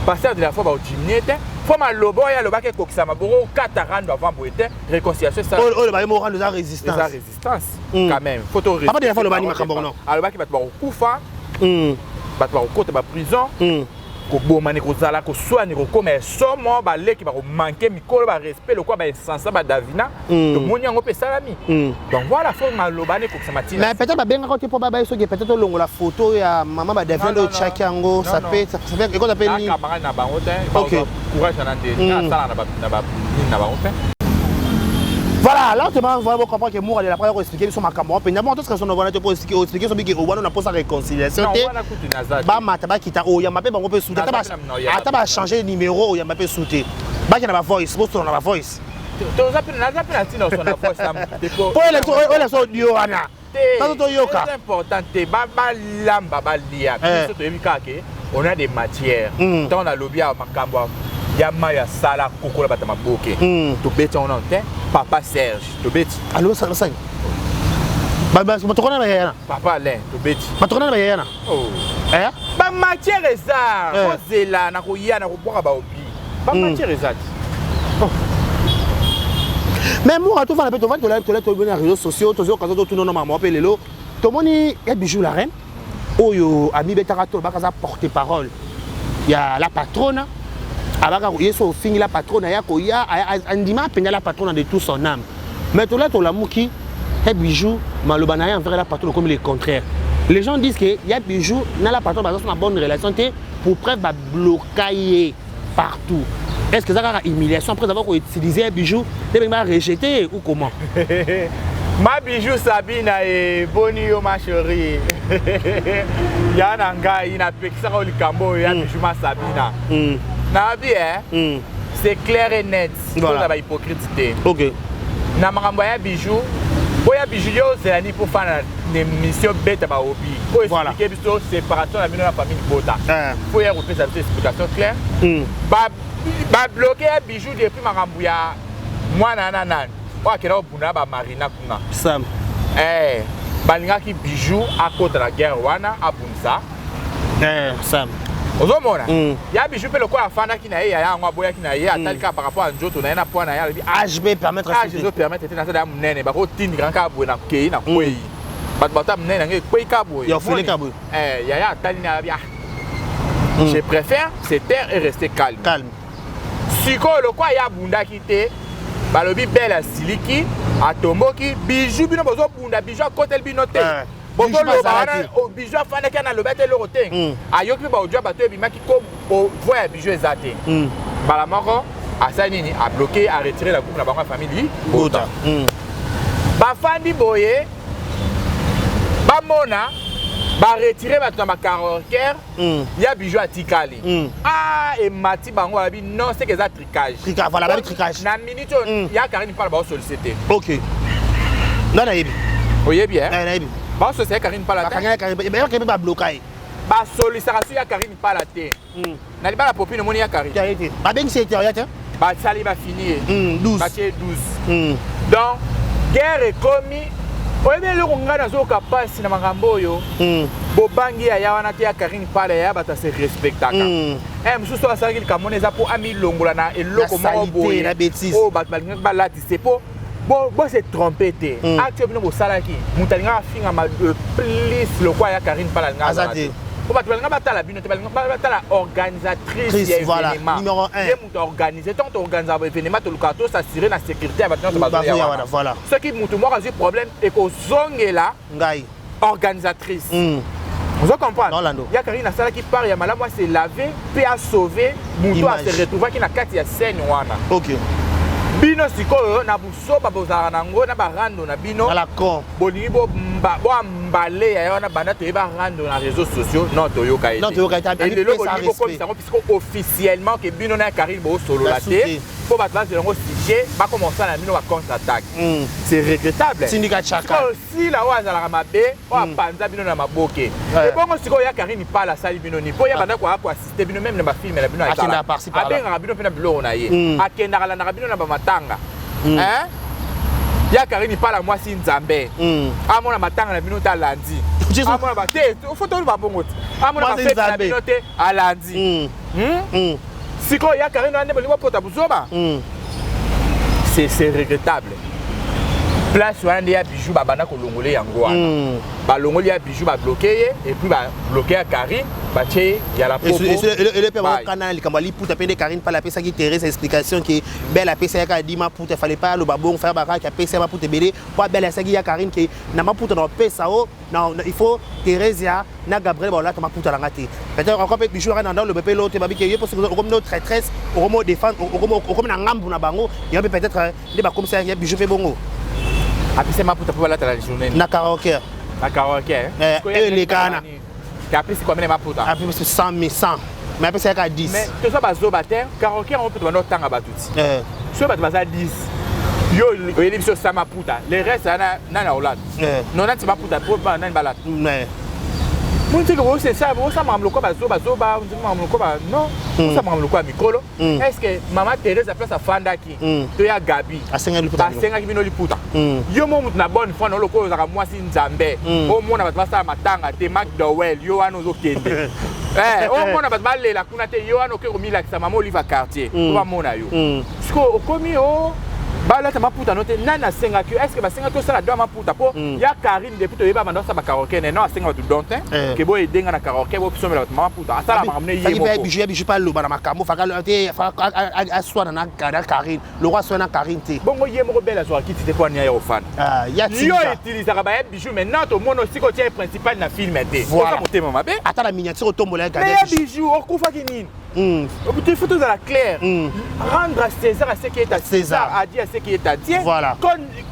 Pasteur de la foi baodiminuer te. Fo maloba oyo alobaki ekokisama. Bokokata rando avant boye te. Réconciliation esala. Oyo baye mo rando eza eza résistance. Résistance quand même, faut to Papa de la foi alobani makambo non? Alobaki bato bakokufa, bato bakokota baprison, kobomani, kozala koswani, kokóma esomo, baleki bakomanke mikolo barespect lokola bainsensa badavina. Tomoni yango mpe esalami. Donc voilà, fo maloba wana ekokisama ntina. Mais peut-être babengaka te mpo babaye soki peut-être olongola photo ya mama badavina nde otiaki yango. Ça peut ekota mpe nini? Camarade na bango te. Courage na nde asala na banini na bango te. Voilà, là, tu vas vraiment comprendre que Moura de la première expliquer son makambo. Puis d'abord, tout ce que son wana te pour expliquer, expliquer son biki wana na posa réconciliation te. Ba mata ba kita o yamba pe bango pe souté. Ata ba changer numéro, o yamba pe souté. Ba ki na ba voice, bo na ba voice. Toza pe, naza pe na ntina osona voice na te. Po ele so ele so audio wana. Tazo to yoka. C'est important te, balamba balia. Biso toyebi kaka ke on a des matières. Ntango nalobi ya makambo ya mai ya sala kokola bato maboke, tobeti yango nano te. Papa Serge, tobeti. Alo sala sani. Ba ba batokona ba yana. Papa Alain, tobeti. Batokona ba yana. Oh. Eh? Bamatière eza. Kozela na koya na kobwaka baobi, bamatière eza ti. Mais Moura, tofanda mpe, tovandi, tola toboni na réseaux sociaux, tozokaza, totuna na mama mpe lelo tomoni ya Bijou la reine oyo amibetaka to baka aza porte parole ya la patronne. Abaka ye so ofingi la patronne, aya koya andima mpenza la patronne de tout son âme. Mais tola tolamuki ya Bijou, maloba na ye envers la patronne okomi le contraire. Les gens disent que ya Bijou na la patron baza na bonne relation te. Pour preuve, babloka ye partout. Est ce que eza kaka humiliation après avoir koutiliser ya Bijou nde bengi barejeter ou comment? Ma Bijou Sabina, e boni yo, ma chérie ya na ngai, napekisaka yo likambo oyo ya Bijou ma Sabina. Nayebi e c'est clair et net. Toza bahypocrite te. Na makambo ya Bijou oyo, Bijou, yo ozela nini mpo fana na émission beta baobi oyo explique biso séparation na bino na famille libota? Fo ya kopesa biso explication claire. Babloke ya Bijou depuis makambo ya mwana na nani oyo akenda kobunda na bamarina kuna. Sam. Balingaki Bijou akota na guerre wana, abundisa. Sam. Ozomona ya Bijou mpe lokola afandaki na ye, yaya yango aboyaki na ye, atali kaka par rapport ya nzoto na ye na poids na ye, alobi âge mpe permettre. Âge ezopermettre te, nasala ya monene, bakotindika kaka boye na kei na kwei, bato bato ya monene yango ekwei kaka boye. Ya ofele kaka boye. Yaya atali na alobi: "Ah, je préfère se taire et rester calme." Calme. Sikoyo lokola ye abundaki te, balobi bele asiliki, atomboki Bijou. Bino bozobunda, Bijou akoteli bino te. Bozoloba wana, Bijou afandaki ana alobi ate eloko te. Ayoki mpe baaudio ya bato ebimaki ko voix ya Bijou eza te. Mbala moko asali nini? Abloke, aretire la groupe na bango ya famille bota. Bafandi boye, bamona baretire bato na bakaraoker ya Bijou atikali. Ah, emati bango, balobi non, seke eza trucage. Voilà, babi trucage. Na minute oyo ya Karine Mpala baosollicite te. Ok, nga nayebi. Oyebi, eh? Nayebi. Baosollicite Karine Mpala te. Bakangaki mpe, babloka ye. Basolisaka so ya Karine Mpala te. Na libala popine omoni ya Karine? Te, babengisi ye te, oya te. Basali, bafini ye. 12. Batie 12. Donc guerre ekomi. Oyebi eloko ngai nazoyoka mpasi na makambo oyo? Bobangi yaya wana te, ya Karine Pala, yaya bato ase respectaka. Mosusu oyo asalaki likambo wana eza mpo amilongola na eloko moko boye oyo bato balingaki balatise, mpo bose trompe te. Acte oyo bino bosalaki, moto alingaka afingama de plus lokwa ya Karine Pala alingaka te, po bato balinga batala bino te, balinga batala organisatrice ya événement. Ye moto aorganise. Ntango toorganisaka baévénement, tolukaka tosasire na sécurité ya bato nyonso bazoya wana. Soki motu moko azwi problème, ekozongela ngai organisatrice. Ozo comprendre? Ya Karine asalaki part ya malamu, ase lave mpe asauve moto ase retrouvaki na kati ya scène wana. Bino sikoyo na busoba bozalaka nango na barando na bino, bolingi boambale yaya wana. Banda toyeba rando na réseaux sociaux, non, toyoka ye. Elelo bolingi bokomisa yango puisque officiellement ke bino na ya Karine bosolola te, mpo bato bazela yango sujet, bakomosala na bino bacontre attaque. C'est regrettable. Tindika chaka. Sila oyo azalaka mabe, oyo apanza bino na maboke. Ebongo sikoyo ya Karine Pala asali bino nini? Mpo ya banda koya koassiste bino même na bafilme na bino, abengaka bino mpe na biloko na ye, akendaka alandaka bino na bamatanga. Ya Karine Pala, mwasi Nzambe, amona matanga na bino te, alandi. Amona te, fo toloba bongo te, amona bafete na bino te, alandi. Sikoyo ya Karine wana nde bolingi bopota buzoba. C'est regrettable. Place wana nde ya Bijou babanda kolongola yango wana. Balongoli ya Bijou, babloke ye, et puis babloke ya Karine, batie ya la popo. Ele mpe bakokana na likambo ya liputa mpe nde Karine Pala apesaki Thérèse explication ke bele apesa yaka adi maputa, fallait pas aloba bongo, faya bakaki apesa ya maputa ebele po abele asaki ya Karine ke na maputa na opesa o il faut Thérésia na Gabriel baolata maputa na nga te. Peut-être encore mpe Bijou aka na ndalo mpe lo te, babike ye mpo okomi no traîtresse, okomi odéfendre, okomi na ngambu na bango. Yango mpe peut-être nde bakomisa ya Bijou mpe bongo. Apesa maputa mpo balata na journée? Na karaoke. Na karaoke. Elekana. Apesi combien maputa? Apesi 100 000, 100, mais apesi yaka 10. Mais toza bazoba te. Karaoke yango mpe tobanda otanga bato ti soki bato baza 10, yo oyebi biso sa maputa, le reste nani aolata? Nonati maputa po nani balata? Montiki osesa osala makambo lokola bazoba zoba, makambo lokola non, osala makambo lokola mikolo. Est ce que mama Thérèse place afandaki to ya Gabi basengaki bino liputa? Yo mo motu na bonne foi na lokola ozalaka mwasi Nzambe, omona bato basala matanga te, Macdowell, yo wana ozokende, omona bato balela kuna te, yo wana oke komilakisa mama Olive quartier po bamona yo. Sikoyo okomi o Balata maputa no te. Nani asengaki yo? Est ce que basengaki osala don ya maputa mpo ya Karine? Depuis toyeba banda osala bakaraoke, neno asenga bato don te. Ke boyedenga na karaoke, bosomela bato maputa, asala makambo ne ye moko. Bijou ya Bijou mpe aloba na makambo faka te, aswana na Karine, lokwa aswana na Karine te. Bongo ye moko bele azwaka kiti te mpo ani ya ofanda. Yo utilisaka baya Bijou. Maintenant tomona osika otia ye principal na film te, oza motema mabe. Ata na miniature otombola ye. Mais ya Bijou, okufaki nini? Il faut tozala clair. Rendre à César à ce qui est à César, à Dieu à ce qui est à Dieu. Voilà.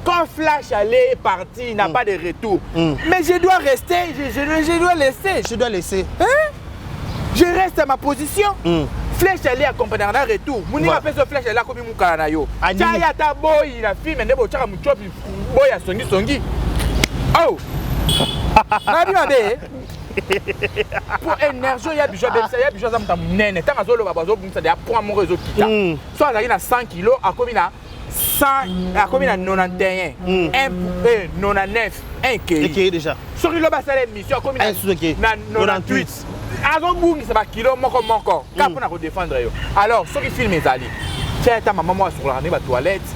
Quand Flash allait partir, il n'a pas de retour. Mais je dois rester, je dois laisser. Je dois laisser. Hein? Je reste à ma position. Flèche allait accompagner na retour. Muninga apesa flèche allait akomi mukala na yo. Tia ata boyi na film nde botiaka muchopi boyi ya songi songi. Oh! Nabi mabe. Po énergie oyo ya Bijou abebisa, ya Bijou aza moto ya monene. Ntango azoloba, bazobungisa deya point moko ezokita. So azalaki na 100 kilo, akomi na 100, akomi na 91, 1, 99, 1 kei. Ekei déjà. Soki lobi asala émission, akomi na 98, azobungisa bakilo moko moko kaka mpona kodéfendre yo. Alors soki film ezali, tia ata mama moko asukolaka nde batoilette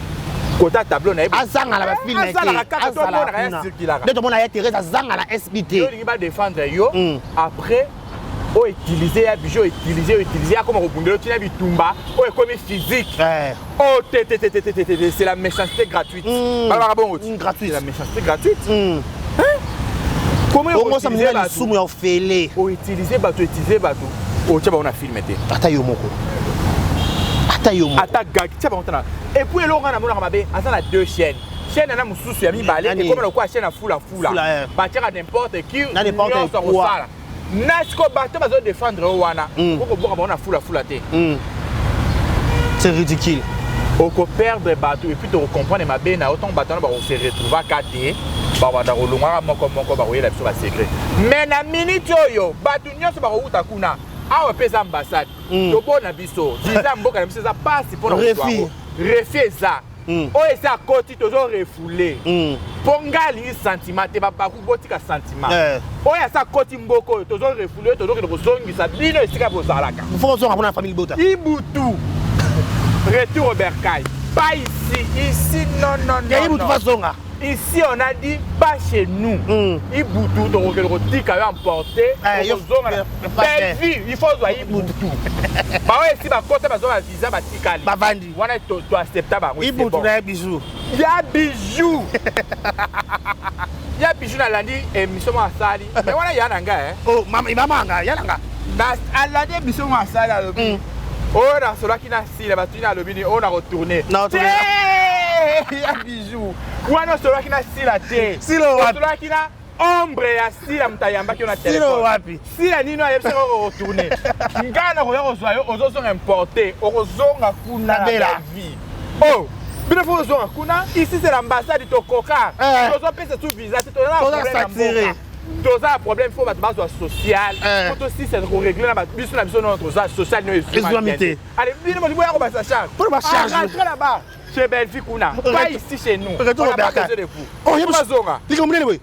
kota tableau na ye. Azanga na bafilm. Azalaka kaka, tomonaka ye circulaka. Nde tomona ye Thérèse azanga na SB te. Yo olingi badéfendre yo, après outiliser ya Bijou, outiliser, outiliser, akoma kobundela otina bitumba oyo ekomi physique. Oh te te te te te te, c'est la méchanceté gratuite. Balobaka bongo. Gratuite. C'est la méchanceté gratuite. Comment ongosa moninga lisumu ya ofele? Outiliser bato, utiliser bato, otia bango na film te. Ata yo moko, ata yo moko. Ata gag, tia bango tana. Et puis eloko nga namonaka mabe, aza na deux chaînes. Chaîne ana mosusu ya mibale ekoma lokola chaîne ya fulafula, batiaka n'importe qui nyonso akosala na siko. Bato bazodéfendre oyo wana, okoboka bango na fulafula te. C'est ridicule. Okoperdre bato et puis tokocomprendre mabe na yo ntango bato wana bakose retrouvaka te, babanda kolongwaka moko moko, bakoyela biso basecret. Mais na minute oyo, bato nyonso bakowuta kuna. Awa mpe eza ambassade, tobona biso visa, mboka na biso eza pasi mpona refus eza oyo eza akoti, tozo refouler mpo ngai alingi sentiment te. Babaku botika sentiment oyo asa akoti mboka oyo, tozo refouler, tozokende kozongisa bino esika bozalaka. Faut kozonga mpona famille bota. Ibutu, retour au bercail, pas ici. Ici, non, non, non. Ibutu bazonga. Ici, on a dit pas chez nous. Ibutu, tokokende kotika yo emporté, okozonga Bellevue. Il faut ozwa Ibutu. Baoyo esi bakota, bazwa bavisa, batikali. Bavandi. Wana toaccepta bango. Ibutu na ye Bijou. Ya Bijou, ya Bijou, nalandi émission moko asali, mais wana ya na ngai. Mama nga ya na nga. Alandi émission moko asali, alobi oyo nasolaki na Sila, batuni, alobi nini oyo na retourne te. Ya Bijou, wana osolaki na Sila te, osolaki na ombre ya Sila. Moto ayambaki yo na telefone wapi? Sila nini ayebisaka okotourne? Ngai na koya kozwa yo, ozozonga importe, okozonga kuna na vie. Oh, bino faut ozonga kuna. Ici, c'est l'ambassade, tokoka tozopesa su visa te. Toza na problème ya mboka, toza na problème. Faut bato bazwa social, faut tosisa korégler na biso na biso. Nono, toza social no. Ezwami te. Allez, bino molingo ya kobasa charge. Mpona bacharge. Rentre là-bas chez Bellevue kuna, pas ici chez nous. Retour On n'a pas au bercail. besoin de vous. Oh, Faut bazonga. Likambo nini boye?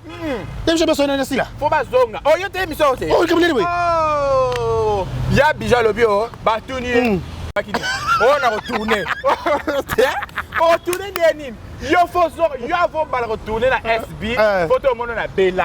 Ye biso biso nene Sila. Faut bazonga. Oh, yo te, émission te. Oh, likambo nini boye? Oh, ya Bijou alobi o batuni ye oyo na retourne, oretourne nde nini? Yo faut zonga, yo avant bala retourner na SB, faut tomona na Bella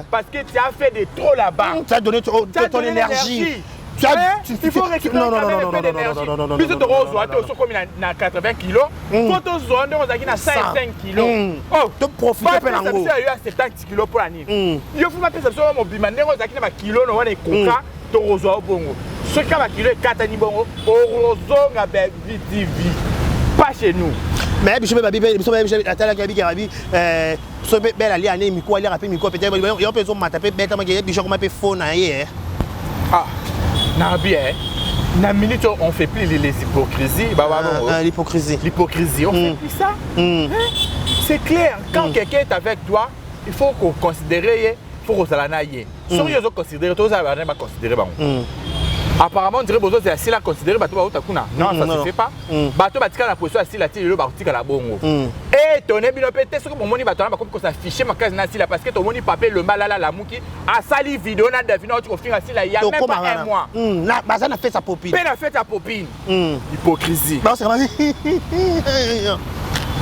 parce que tu as fait de trop là-bas. Tu as donné ton, Tu as ton donné énergie. l'énergie. Tu as, Hein? tu, Il faut récupérer non, non, quand non, même non, un peu non, non, d'énergie. non, non, non, non, Biso non, tokozwa non, te, osokomi na 80 kilo, faut tozwa ndenge ozalaki na 105 kilo. Oh, To profite mpe bapesa nango. biso ya yo ya 70 kilo mpo na nini? Yo faut bapesa biso mobima ndenge ozalaki na bakilo no wana ekoka, tokozwa yo bongo. Soki ka bakilo ekatani bongo, okozonga Bellevue TV, pas chez nous. Mais biso mpe babi mpe biso mpe biso atalaki abiki babi so mpe bele alia ane mikuwa, aliaka mpe mikuwa peut-être yo mpe ezomata mpe betamaki ye Biso akoma mpe fo na ye. Ah, nabi eh. Na minute oyo, on fait plus les hypocrisies. Bah, bah, bon, L'hypocrisie. L'hypocrisie, on fait plus ça. Hein? C'est clair, quand quelqu'un est avec toi, il faut qu'on considère, il faut qu'on s'en aille. Soki yo considérer, tozala bana baconsidérer bango. Apparemment, on dirait bozo c'est asila considérer bato bauta kuna. Non, ça se non. fait pas. Bato batikala na position asila ti lelo, bakotikala bongo. E tone bino mpe te soki bomoni bato wana bakomi kosafishe makasi na Sila, parce que tomoni pape Lomba alala lamuki, asali video na Davina, oti kofinga Sila ya même pas un mois. Baza na fête ya Popine. Mpe na fête ya Popine. Hypocrisie. Baoseka.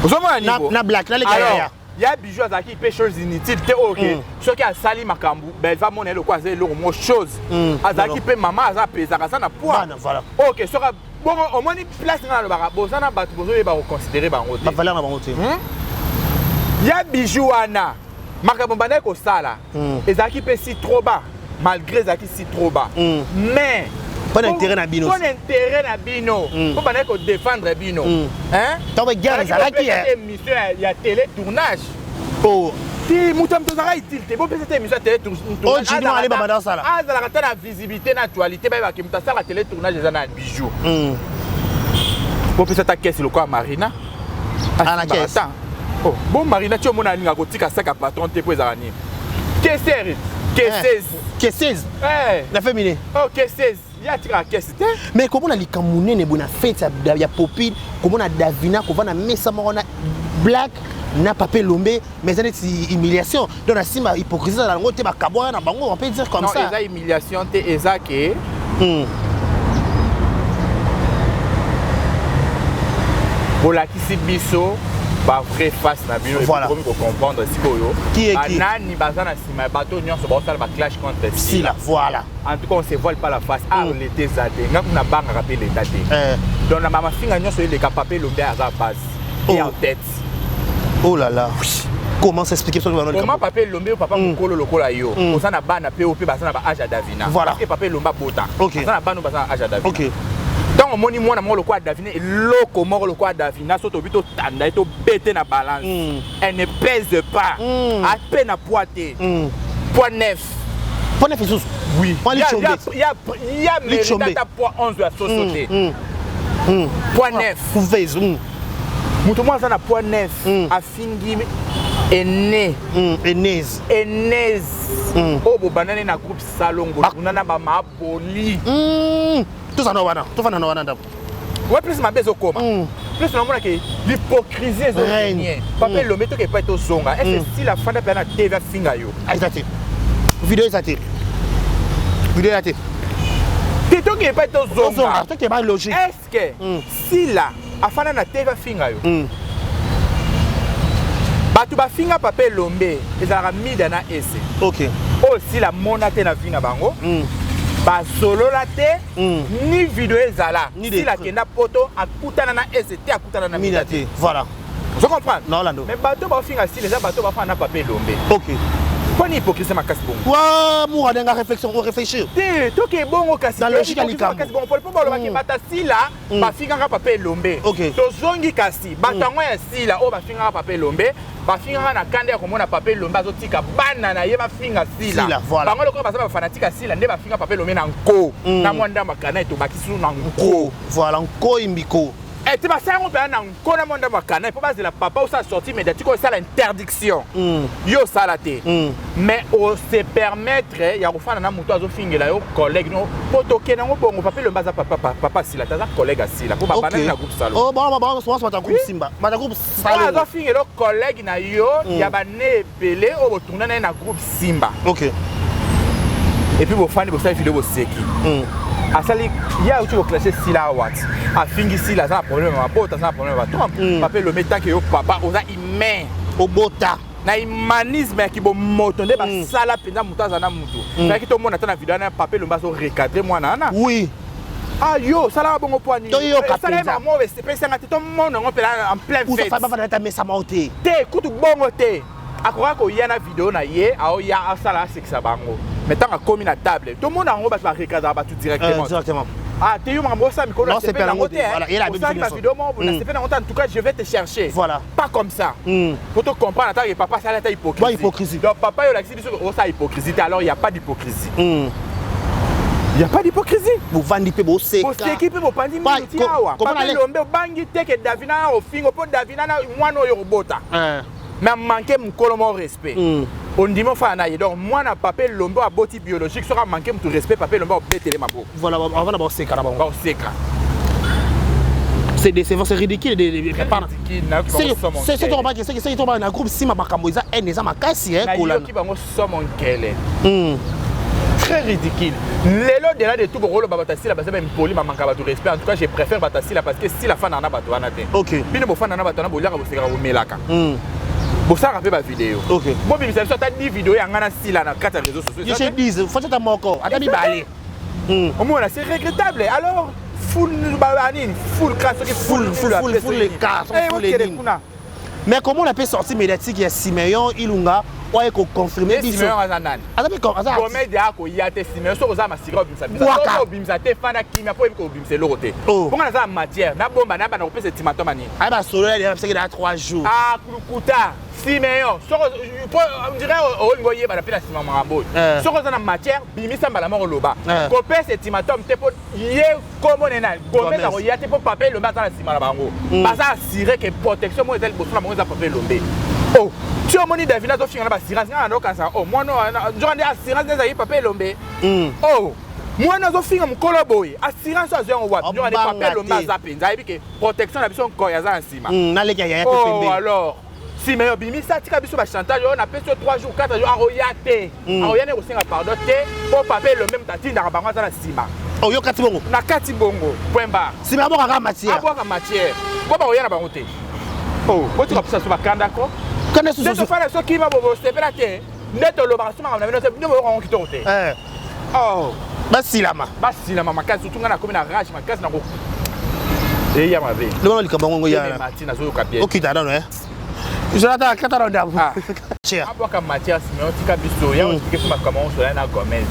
Ozomona niveau na black na leka. Alors ya Bijou azalaki mpe chose inutile te oyo ke soki asali makambo Belva mona ye lokola aza eloko moko chose. Azalaki mpe mama, aza apesaka, aza na poids. Bana, voilà. Oyo ke soki bongo omoni place nga nalobaka, boza na bato bozoyeba koconsidérer bango te. Bavaleur na bango te. Ya Bijou wana, makambo bandaki kosala ezalaki mpe si trop bas, malgré ezalaki si trop bas, mais mpo na intérêt na bino. Mpo na intérêt na bino, mpo bandaki kodéfendre bino. Hein? Ntango guerre ezalaki. Bopesa te émission ya télé tournage. Oh. Ti moto ya moto azalaka utile te, bopesa te émission ya télé. Oyo Jimmy Ali babanda osala. Azalaka ta na visibilité na actualité, bayebaki moto asalaka télé tournage eza na Bijou. Bopesa ta kese lokola Marina. Ah, na Asimbaka caisse. ta. Oh, bon, Marina ti omona alingaka kotika saka patron te, mpo ezalaka nini, keseri K16. K16. Na féminin. Oh, K16, ye atikaka kese te. Mais komona likambo monene boye na fête ya Popine, komona Davina kovanda mesa moko na Black na Papa Elombe, mais eza neti humiliation. Donc na nsima hypocrisie ezala yango te, bakabwana na bango, on peut dire comme Non, ça. eza humiliation te, eza ke bolakisi biso bavrai face na bino. Ekomi kocomprendre sikoyo Qui est qui. banani baza na nsima ya bato nyonso baosala baclash contre Sila. Sila. Voilà. En tout cas, on se voile pas la face. Ah, leta eza te, nga kuna bangaka mpe leta te. Donc na bamafinga nyonso eleka, Papa Elombe aza base et Oh. en tête. Oh là là, comment s'expliquer soki bano? Comment Papa Elombe oyo, papa mokolo lokola yo, oza na bana mpe oyo mpe baza na baage ya Davina? Voilà. Parce que Papa Elombe abota, aza na bana oyo baza na age ya Davina. Ntango omoni mwana moko lokola Davina, eloko moko lokola Davina, so tobi totanda ye, tobete na balance, elle ne pèse pas, ape na poids te, poids 9. Mpo na lisusu. Oui. Mwa Ya- lichombe. ya mérite Lichombe. ata poids 11 ya soso te, poids 9. Couveuse. Moto moko aza na poids 9, afingi ene. Enese. Enese oyo bobandani na groupe Salongo, kuna na bamaboli. Tozala na wana, tofanda na wana ndako. Ouais, plus mabe ezokoma, plus namonaki l'hypocrisie ezorenie. Papa Elombe, toke epai tozonga, ese sila afanda mpe na TV afinga yo? Eza te, video eza te, video eza te. Te, toke epai tozonga. Tozonga, toke ba logique. Est ce que sila afanda na TV afinga yo? Bato bafinga Papa Elombe ezalaka Mida na Ese. Oyo sila mona te na vi na bango, basolola te, ni video ezala. Ni de Sila akenda Poto, akutana na Ese te, akutana na Mida Mida te. te, voilà. Ozo comprendre? Naolando. Mais bato baofinga sila eza bato bafanda na Papa Elombe. Mponi hypocrisie makasi bongo? Wa moura ndenga réflexion, réfléchir. Te, toke bongo kasi. Na logique ya hypocrisie likambo. makasi bongo mpo balobaki bata Sila bafingaka Papa Elombe. Tozongi kasi, bato yango ya Sila oyo bafingaka Papa Elombe, bafingaka na kanda ya komona Papa Elombe azotika bana na ye bafinga Sila. Sila, voilà. Bango lokola baza bafanatique ya Sila nde bafinga Papa Elombe na nko, na mwa ndambo akana etobaki susu na nko. Voilà, nkoi mbiko. Te, basala yango mpenza na nko na mwa ndambo akana mpo bazela papa osala sortie médiatique oyo esala interdiction. Yo osala te, mais ose permettre ya kofanda na moto azofingela yo collègue no, mpo tokende yango bongo. Papa Elombe aza papa Sila te, aza collègue asila mpo babanani na groupe Salo. Oh, bon, bon, bon, bon, bata groupe Simba, bata groupe Oyo Salo. azofingela yo collègue na yo ya bane ebele oyo botourna na ye na groupe Simba. Et puis bofandi, bosali video, boseki. Asali ye auti koclasher Sila awa ti afingi Sila, aza na problème ya mabota, aza na problème ya bato. Papa Elombe, tant que yo papa oza humain, Obota. Na humanisme ya kibomoto nde basala mpenza moto aza na motu, soki tomona ata na video wana, Papa Elombe azorecadrer mwana wana. Ah, yo osalaka bongo mpo ani? Toyoka Osala ye mpenza. mama oyo esepesanga te, tomona yango mpela en plein fête. Bafanda ata mesa moko te. Te, kutu bongo te, akoka koya na video na ye, aoya asala asekisa bango, mais ntango akomi na table, tomona yango, bato barecadrer bato directement. Directement. Ah te, yo makambo osala mikolo, Non, nasepeli sepela nango yango te. te. Voilà, ye la Osalaki biso nyonso. bavideo moko boye, nasepeli nango te, en tout cas je vais te chercher. Pas comme ça. Faut te comprendre ata que papa asali ata hypocrisie. Ouais, hypocrisie. Donc papa oyo olakisi biso osala hypocrisie te, alors il y a pas d'hypocrisie, il y a pas d'hypocrisie. Bovandi mpe boseka. Boseki mpe bopandi mingi ti awa. Comment Papa Elombe, obangi te ke Davina na ofingo mpo Davina na mwana oyo kobota, mais amanke mokolo moko respect, ondimi ofana na ye. Donc mwana Papa Elombe oyo aboti biologique, soki amanke motu respect, Papa Elombe obetele maboko. Voilà, avanda boseka na bango. Baoseka. C'est décevant, c'est ridicule. Ridicule, nayoki bango somo C'est nkele. c'est c'est c'est tomba na groupe Sima, makambo eza haine eza makasi, eh, kolanda. Nayoki bango somo nkele. Très ridicule. Lelo, delà de tout, bokoloba bato asila baza baimpoli, bamanka bato respect. En tout cas, je préfère bato asila parce que sila fanda na bato wana te. Bino bofanda na bato wana, boliaka, bosekaka, bomelaka, bosalaka mpe bavideo. Bobimisa biso ata 10 video ya nga na sila na kati ya réseau sociaux. Je 10 faut ata moko, ata mibale. Omona, c'est regrettable. Alors full banini, full classe, soki full full full full les cas full les kuna. Mais comment on appelle sortie médiatique ya Simeon Ilunga oyo ekoconfirme biso? Simeon aza nani? Aza mpe aza comédie. Akoya te. Simeon, soki oza masika, obimisa bisa. Soki obimisa te, fanda kimia, mpo oyebi kobimisa eloko te. Mponga naza na matière, nabomba, nabanda kopesa ultimatum anini? Aye, basolo ya bisaki na 3 jours. Ah, kulukuta Simeon, soko po on dirait olingi oyebana mpe na nsima makambo oyo. Soki oza na matière, bimisa mbala moko, loba. Kopesa ultimatum te, mpo ye kombo nena Gomez akoya te, mpo papa Elombe aza na nsima na bango. Baza assuré ke protection moko eza liboso na bango, eza papa Elombe. Oh, ti omoni David azofinga na baassurance, nga naokanisa o mwana nzoka nde assurance nde ezali papa Elombe. Oh, mwana azofinga mokolo boye, assurance azwi yango wapi? Nzoka nde papa Elombe aza mpenza, ayebi ke protection na biso, nkoy aza na nsima. Naleki ya yaya mpe pembeni. Alors nsima yo bimisa, tika biso bachantage oyo. Napesi yo 3 jours, 4 jours, akoya te. Akoya nde kosenga pardon te, mpo papa Elombe moto atindaka bango, aza na nsima. Oyo kati bongo. Na kati bongo, point barre. Nsima abwakaka matière. Abwaka matière mpo bakoya na bango te. Oh, botika pesa so bakandako. Kanda. Nde tofanda so kima, bosepela te nde tolobaka so makambo na bino te, nde boyokango kitoko te. Oh. Basilama. Basilama makasi, surtout ngai nakomi na rage makasi na eya mabe. Lobana likambo yango ya mati, nazoyoka bien. Okita nano eh Jonathan, kata na ndambo. Abwaka matière, Simeon, tika biso ya expliquer so makambo nyonso ya na Gomez.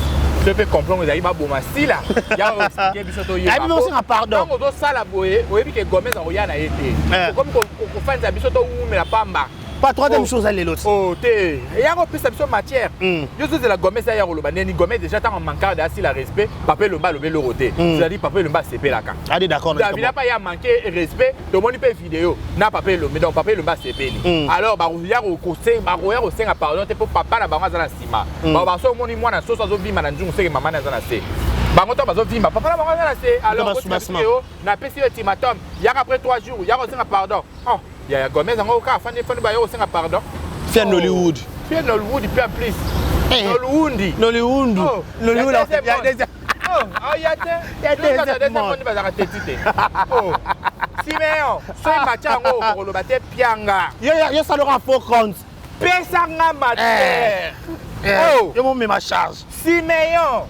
So mpe complot ezali baboma sila, ya expliquer biso. Ayebi osenga pardon. Ntango ozosala boye, oyebi ke Gomez akoya na ye te. Okomi kofandisa biso, towumela pamba. Pas troisième chose lelo. Oh te, eya kopesa biso matière. Yo ozozela Gomez aya koloba ndeni? Gomez déjà, ntango mankade asila respect, papa Elombe alobi eloko te, c'est-à-dire papa Elombe asepelaka. Adi d'accord. Davina mpe ya manqué respect, tomoni mpe video na papa Elombe, donc papa Elombe asepeli. Alors bakoya kosenga pardon te, mpo papa na bango aza na nsima. Baso omoni mwana soso azovimba na nzungu, seke mama na aza na se. Bango to bazovimba, papa na bango aza na se. Alors napesi yo ultimatum, yaka après 3 jours, yaka kosenga pardon. Oh, ya Gomez yango kaka afandi fandi, baya kosenga pardon. Fia Nollywood. Fia Nollywood mpe en plus Nollywood. Nollywood. Nollywood. Aya te, deuxième monde bazalaka teti te. Simeon, soki matière yango okoloba te, pianga. Yo salaka faux compte. Pesanga matière. Yo momema charge. Simeon,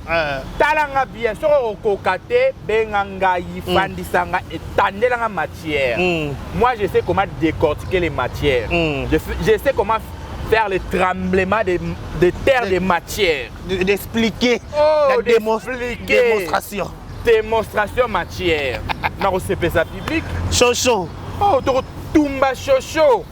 talanga bien. Soki okoka te, benga ngai, fandisanga, etandelanga matière. Moi, je sais comment décortiquer les matières. Je sais comment faire le tremblement de terre de matière. D'expliquer. Oh, la d'expliquer. Démonstration. Démonstration matière nakosepesa public. Shosho. Oh, tokotumba shosho.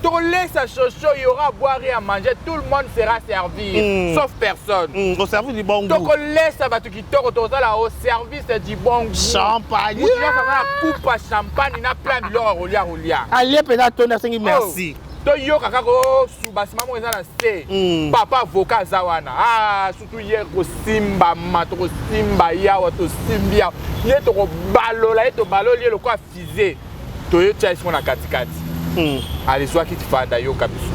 Tolesa shosho, il y aura à boire et à manger, tout le monde sera servi, sauf personne. Au service du bon goût. Tokolesa bato kitoko, tozala au service du bon goût. Champagne. Mutu nyonso aza na coupe ya champagne na plein biloko ya kolia kolia. Alie mpenza tonda, asengi merci. Toyoka kaka osuba nsima moko eza na se. Papa avocat aza wana. Ah, surtout ye kosimbama, tokosimba yawa, tosimbi yawa ye, tokobalola ye, tobaloli ye lokola fusée, toyotia ye siko na katikati. Alizwaki fanda, yoka biso.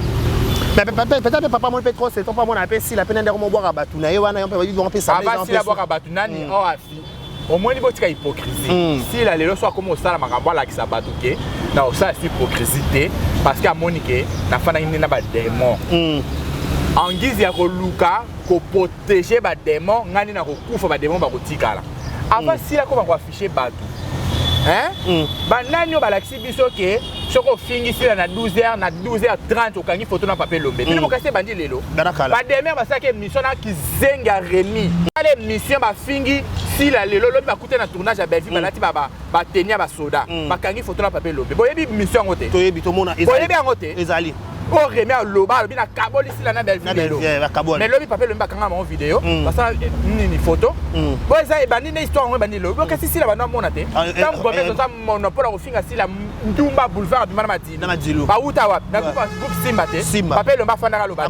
Mais peut-être mpe papa moni mpe trop, c'est trop. Papa mona mpe sila mpe na ndeko mobwaka bato na ye wana, yo mpe babi bango mpe. Ava sila bwaka bato nani oyo afi omoni? Botika hypocrisie. Sila lelo so akomi kosala makambo, alakisa bato ke na kosala si hypocrisie te, parce que amoni ke nafandaki nde na badémon en guise ya koluka koprotéger badémon. Ngai nde na kokufa, badémon bakotikala. Avant sila koma koafficher bato, hein? Banani oyo balakisi biso ke soki ofingi sila na 12 heures, na 12 heures 30 okangi foto na papa Elombe? Bino bokasi, ebandi lelo. Bademer basalaki émission na kizenge ya Remi, ala émission bafingi sila. Lelo lobi bakute na tournage ya Bellevue, balati bateni ya basoda, bakangi foto na papa Elombe. Boyebi mission yango te? Toyebi, tomona. Boyebi yango te? Ezali. Oyo Remi aloba, alobi nakaboli sila na Bellevue lelo, mais lobi papa Elombe bakanga bango video, basala nini, photo. Bo eza ebandi nde histoire yango ebandi lelo. Bokasi sila bando amona te. Ntango Gomez oza monopole ya kofinga sila ndumba boulevard, abima na Madilu, bauta wapi? Na groupe Simba te? Papa Elombe afandaka, aloba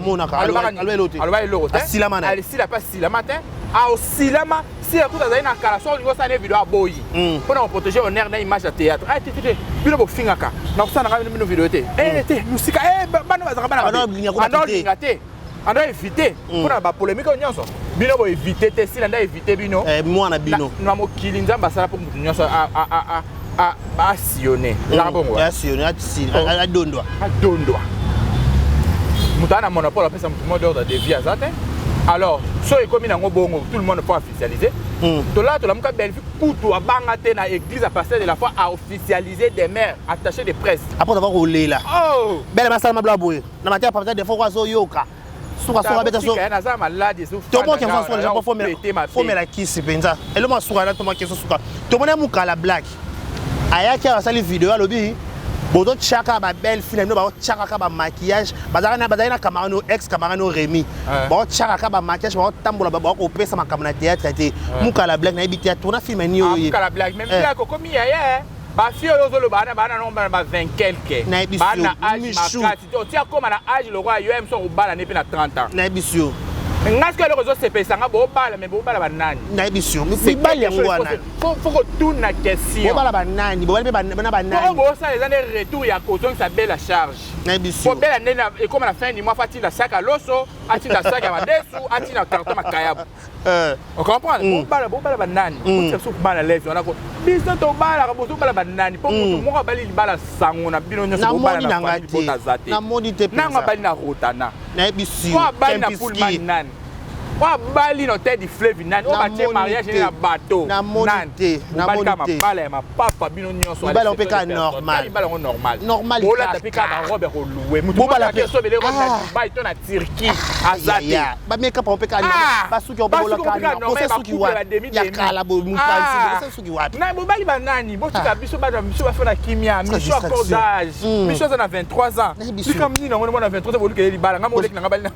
aloba eloko te, alisila mpe asilama te, aosilama. Sila kuta azali na kala, soki olingi osala ne video, aboyi mpona koprotéger honneur na image ya théâtre. Ah, te te, bino bofingaka, na kosala nanga bino video te. Te mosika, bana bazalaka bana, bana olinga te. Anda éviter mpona bapolémique oyo nyonso. Bino boéviter te, sila nde éviter bino. Mwana bino. Na mokili, Nzambe asala mpo motu nyonso asillonne. Ezaka bongo. Asillonne, adondwa. Adondwa. Moto aza na monopole apesa motu mot d'ordre de vie aza te. Alors so ekomi nango bongo, tout le monde faut officialiser. Tolala, tolamuka, Bellevue kutu abanga te na église ya pasteur de la foi, aofficialiser des mères attaché de presse. Après avoir kolela. Oh. Bele basala mabla boye na mateya pasteur des fois azoyoka suka suka beta so. Naza malade. Tomoki suka déjà fomela kisi mpenza eloko suka na tomoki suka. Tomoni mokala Black ayaki awa, asali video, alobi bozotiaka babelle fille na bino, baotiaka kaka bamaquillage, bazalaki na camarade, ex camarade no Rémi, baotiaka kaka bamaquillage, baotambola, bakopesa makambo na théâtre te. Mokala Black nayebi te atourna film nini oyo. Mokala Black, même Black okomi yaya. Bafille oyo ozoloba wana, bana nango bana ba 20 quelque. Nayebi. Bana âge makasi te. Otia koma na âge lokwa yo ye moso akobala ne mpe na 30 ans. Nayebi yo. Nga sikoyo eloko ezosepelisa bobala, me bobala banani? Nayebi yo, mibali yango wana. Faut kotuna question. Bobala banani? Bobali mpe na banani? Po bosala eza nde retour ya kozongisa bela charge. Nayebi. Po bela nde ekóma na fin du mois, faut atinda sac ya loso, atinda sac ya madesu, atinda carton makayabu. Ocomprendre? Bobala, bobala banani? Otika biso bana leve wana ko biso tobalaka, bozobala banani? Mpo motu moko abali libala sango na bino nyonso bobala na famille botaza te. Namoni te. Nango abali na Rotana. Nayebi. Po abali na Pullman nani? Oyo abali na Hotel du Fleuve nani? Oyo batie mariage na bateau nani? Te. Mobali mabala ya mapapa bino nyonso. Mibali yango mpe kaka normal. Mibali yango normal. Normal. Bolata mpe kaka barobe ya kolouer. Motu esobele robe na Dubai to na Turquie aza te. Bamakeup yango mpe kaka, basuki yango mpe suki wapi ya kala boye, suki wapi? Na bobali banani? Botika biso bana biso bafe na kimia. Miso accord d'âge, miso aza na 23 ans. Likambo nini yango? Mwana 23 ans bolukele libala, nga moleki nanga bali.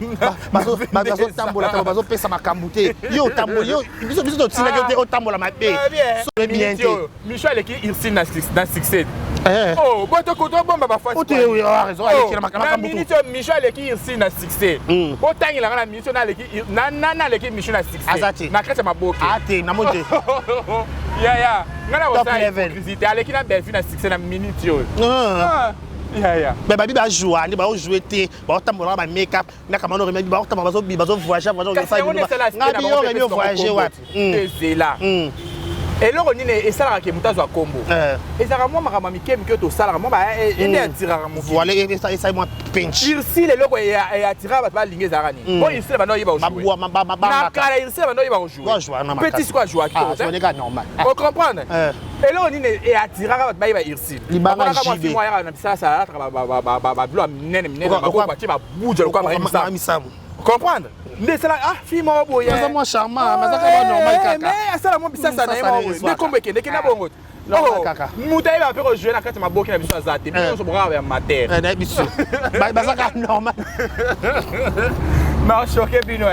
Bazotambola, bazopesa makambo te. Yo otamboli, yo biso totindaki yo te, otambola mabe bien te. Micho aleki Ursule na succès. Oh, botobomba bafasi na minute oyo. Micho aleki Ursule na succès. Botangelanga na minute oyo nana aleki Micho na succès na kati ya maboke. Te, namoni te. Yaya, nga na kosala hypocrisie te. Aleki na Bellevue na succès na minute oyo, yaya. Mais babi bajoua nde baojoue te, baotambolaka bamakeup na kamano Remi, baotambola, bazovoyage. Ngabi yo Remi ovoyage wapi? Ezela eloko nini esalaka ke moto azwa kombo? Ezalaka mwa makambo ya mike mike oyo tosalaka, mwa ende atiraka. Mokili esali mwa pinch. Ursile, eloko eatiraka bato balingi ezalaka nini? Po Ursile bando oyeba kojouer na kala, Ursile bando oyeba kojouer, petit siko ajouaki. Ocomprendre? Eloko nini eatiraka bato bayeba Ursile? Mwa ayaka na bisalasa, alataka babilo ya minene minene, maboko atie babuja lokwa. Misamu. Comprendre nde esala ah fille moko boye. Aza mwa charmant, mais aza kaka normal kaka. Mais asala mwa bisasa na ye moko boye, nde kombo ekendeki na bongo. Moto ayeba mpe kojouer na kati ya maboki na biso aza te. Bino nyonso bokaka ya matere. Na biso baza kaka normal. Mais choqué bino.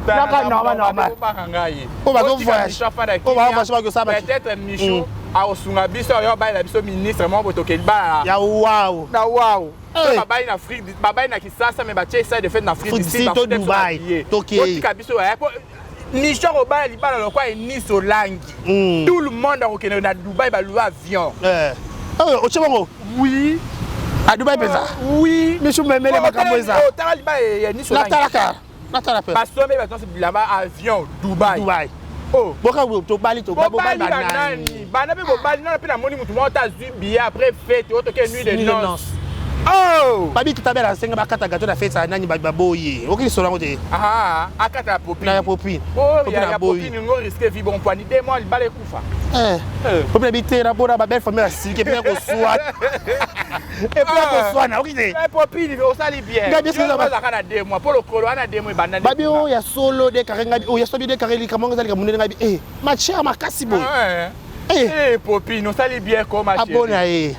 Naka normal, normal. Obaka ngai. Po bazovoyage, po bazovoyage, bakosala. Peut-être Michou akosunga biso, oyo abalela biso ministre moko boye, tokeli bala. Ya waw. Na waw. Babali na Afrique, babali na Kisasa, mais batie salle de fête na Afrique du Sud. To Dubai. Totika biso. Micho akobala libala lokwa Enisi Olangi, tout le monde akokende na Dubai, balouer avion. Otie bongo? Oui. A Dubai mpenza? Oui. Micho memele makambo eza. Otala libala ya Enisi Olangi. Natalaka, natala mpe. Basombe bato nyonso bilamba, avion Dubai. Dubai. Oh. Boka tobali. Bobali banani? Bana mpe bobali nano mpe namoni motu moko te azwi billet après fête oyo toke nuit de noce. Oh. Babi tutabela asenga bakata gâteau na fête ya nani, baboye. Oki lisolo yango te? Akata ya Popine. Na ya Popine. Ya Popine ngo risque vie bon poani 2 mois libala ekufa. Popine abi te na bona babelle famille asiliki epi koswana, epi akoswana, oki te? Popine osali bien, ozalaka na 2 mois mpo lokolo wana 2 mois ebanda. Babi oyo ya solo de carré, ngabi oyo ya solo de carré, likambo ngo eza likambo nene, ngabi e matière makasi boye. Eh, Popine osali bien koma. Abona ye.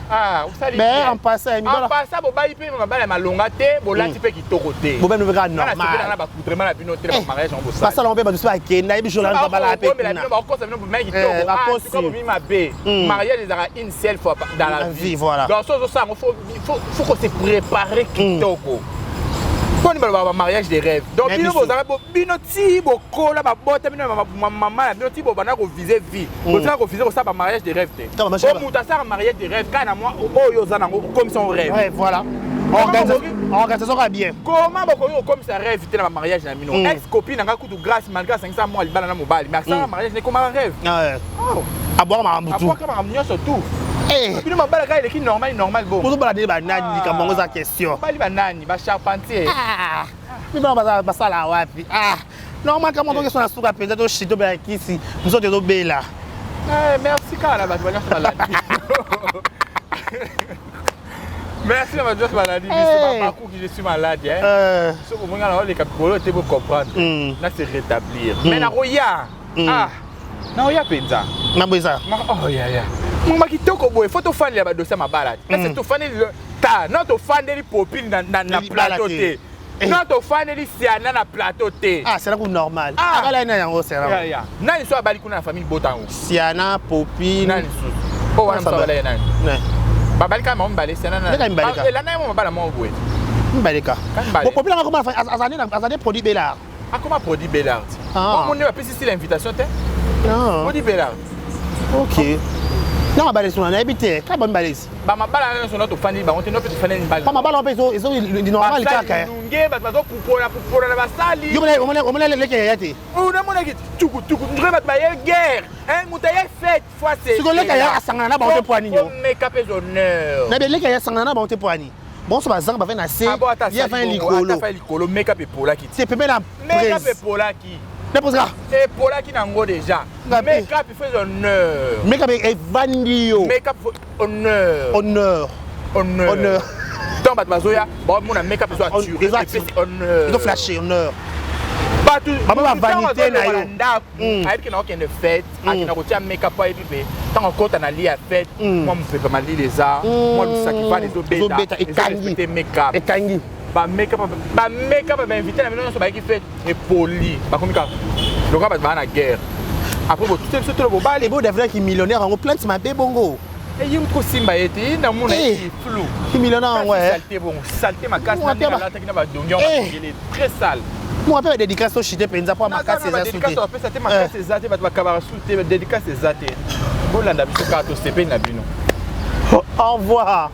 Mais en passant. En passant, bobali mpe mabala ya malonga te, bolati mpe kitoko te. Bobali mpe kaka normal. Na baaccoutrement na bino te, na bamariage yango. Basala mpe bato so bakenda yebi jour babala mpe kuna bakokosa bino bomai kitoko, bomi mabe. Mariage ezalaka une seule fois dans la vie. Voilà. Donc so ozosala yango, faut ko se préparer kitoko. Mponi balobaka bamariage de rêve. Donc bino bozalaka bino ti bokola, babota bino, mama na bino ti bobanda koviser vie, bozala koviser kosala bamariage de rêve te. O moto asalaka mariage de rêve kaka na mwa oyo oza nango, okomisa ngo rêve. Voilà. Organisation kaka bien. Comment bokoki kokomisa rêve te na bamariage na bino? Ex copine na nga kutu, Grâce, malgré asangisa mwa libala na mobali, mais asala mariage nekomaka rêve. Abwaka makambo tu. Abwaka makambo nyonso tu. Bino mabala kaka eleki normal normal bongo. Bozobala nde banani? Likambo yango eza question. Bali banani? Bacharpentier. Mibala basala wapi? Normal kama tokeso na suka mpenza, toshi tobela kisi, nzoto ezobela. Merci kaka na bato banyonso balandi. Merci na bato nyonso balandi biso. Bakuki, je suis malade. Soki omoni nga na oleka mikolo te, bocomprendre, na se rétablir, mais nakoya, nakoya mpenza. Mambo eza. Oh yaya, moma kitoko boye, faut tofandela badossier ya mabala te. Ese tofandeli ta no, tofandeli Popine na plateau te, no tofandeli Siana na plateau te. Ah, c'est normal. Abala na yango, c'est nani so abali kuna na famille botango? Siana, Popine. Nani susu oyo wana mosu abala ye? Nani babali kaka bango mibale, Siana? Elanda ye mo mabala moko boye. Mibale ka. Bon, Popine anga koma azali produit Belard. Akoma produit Belard. Omoni bapesi style invitation te. Produit Belard. Ok, na mabala esuna nayebi te, kaka bamibale esi. Bamabala nyonso na tofandeli bango te, no mpe tofandeli mibale. Pa mabala mpe ezo normal kaka. Nge bato bazopupola pupola na basali. Yo omona leke yaya te. Namonaki tukutuku ndre bato baye guerre, moto aye fête fois. Siko leke ya asangana na bango te, po anini? Make up eza honneur. Na beleke ya asangana na bango te, po ani bonso bazanga bavai na se, ye afai likolo. Likolo, make up epolaki. Te pembe na. Make up epolaki. Naposaka. Epolaki nango déjà. Make up, il faut honneur. Make up evandi yo. Make up honneur. Honneur. Honneur. Honneur. Ntango bato bazoya, baomona make up ezo attirer, epesi honneur. Ezo flasher honneur. Bato Baba, bavanité na yo. Ndako ayebi ke na okende fête, akenda kotia make up, ayebi mpe ntango akota na lit ya fête, mwa mopepe malili eza, mwa lusaki vane ezobeta. Ekangi. Make up Ekangi. Bamake up, bainvité na bino nyonso bayaki fête epoli, bakomi kaka lokola bato baa na guerre. Après botute biso tolo bobali. Ebo David ki millionnaire yango, plainte mabe bongo. Ye mutu kosimba ye te, ye namona flou. Ki millionnaire yango. Saleté bongo, saleté makasi alataki na badongi yango bakengele, très sale. Mo mpe badédicace oshite mpenza mpo makasi eza su te. Bapesa te, makasi eza te, bato bakabaka su te, dédicace eza te. Bolanda biso kaka, tosepeli na bino. Au revoir.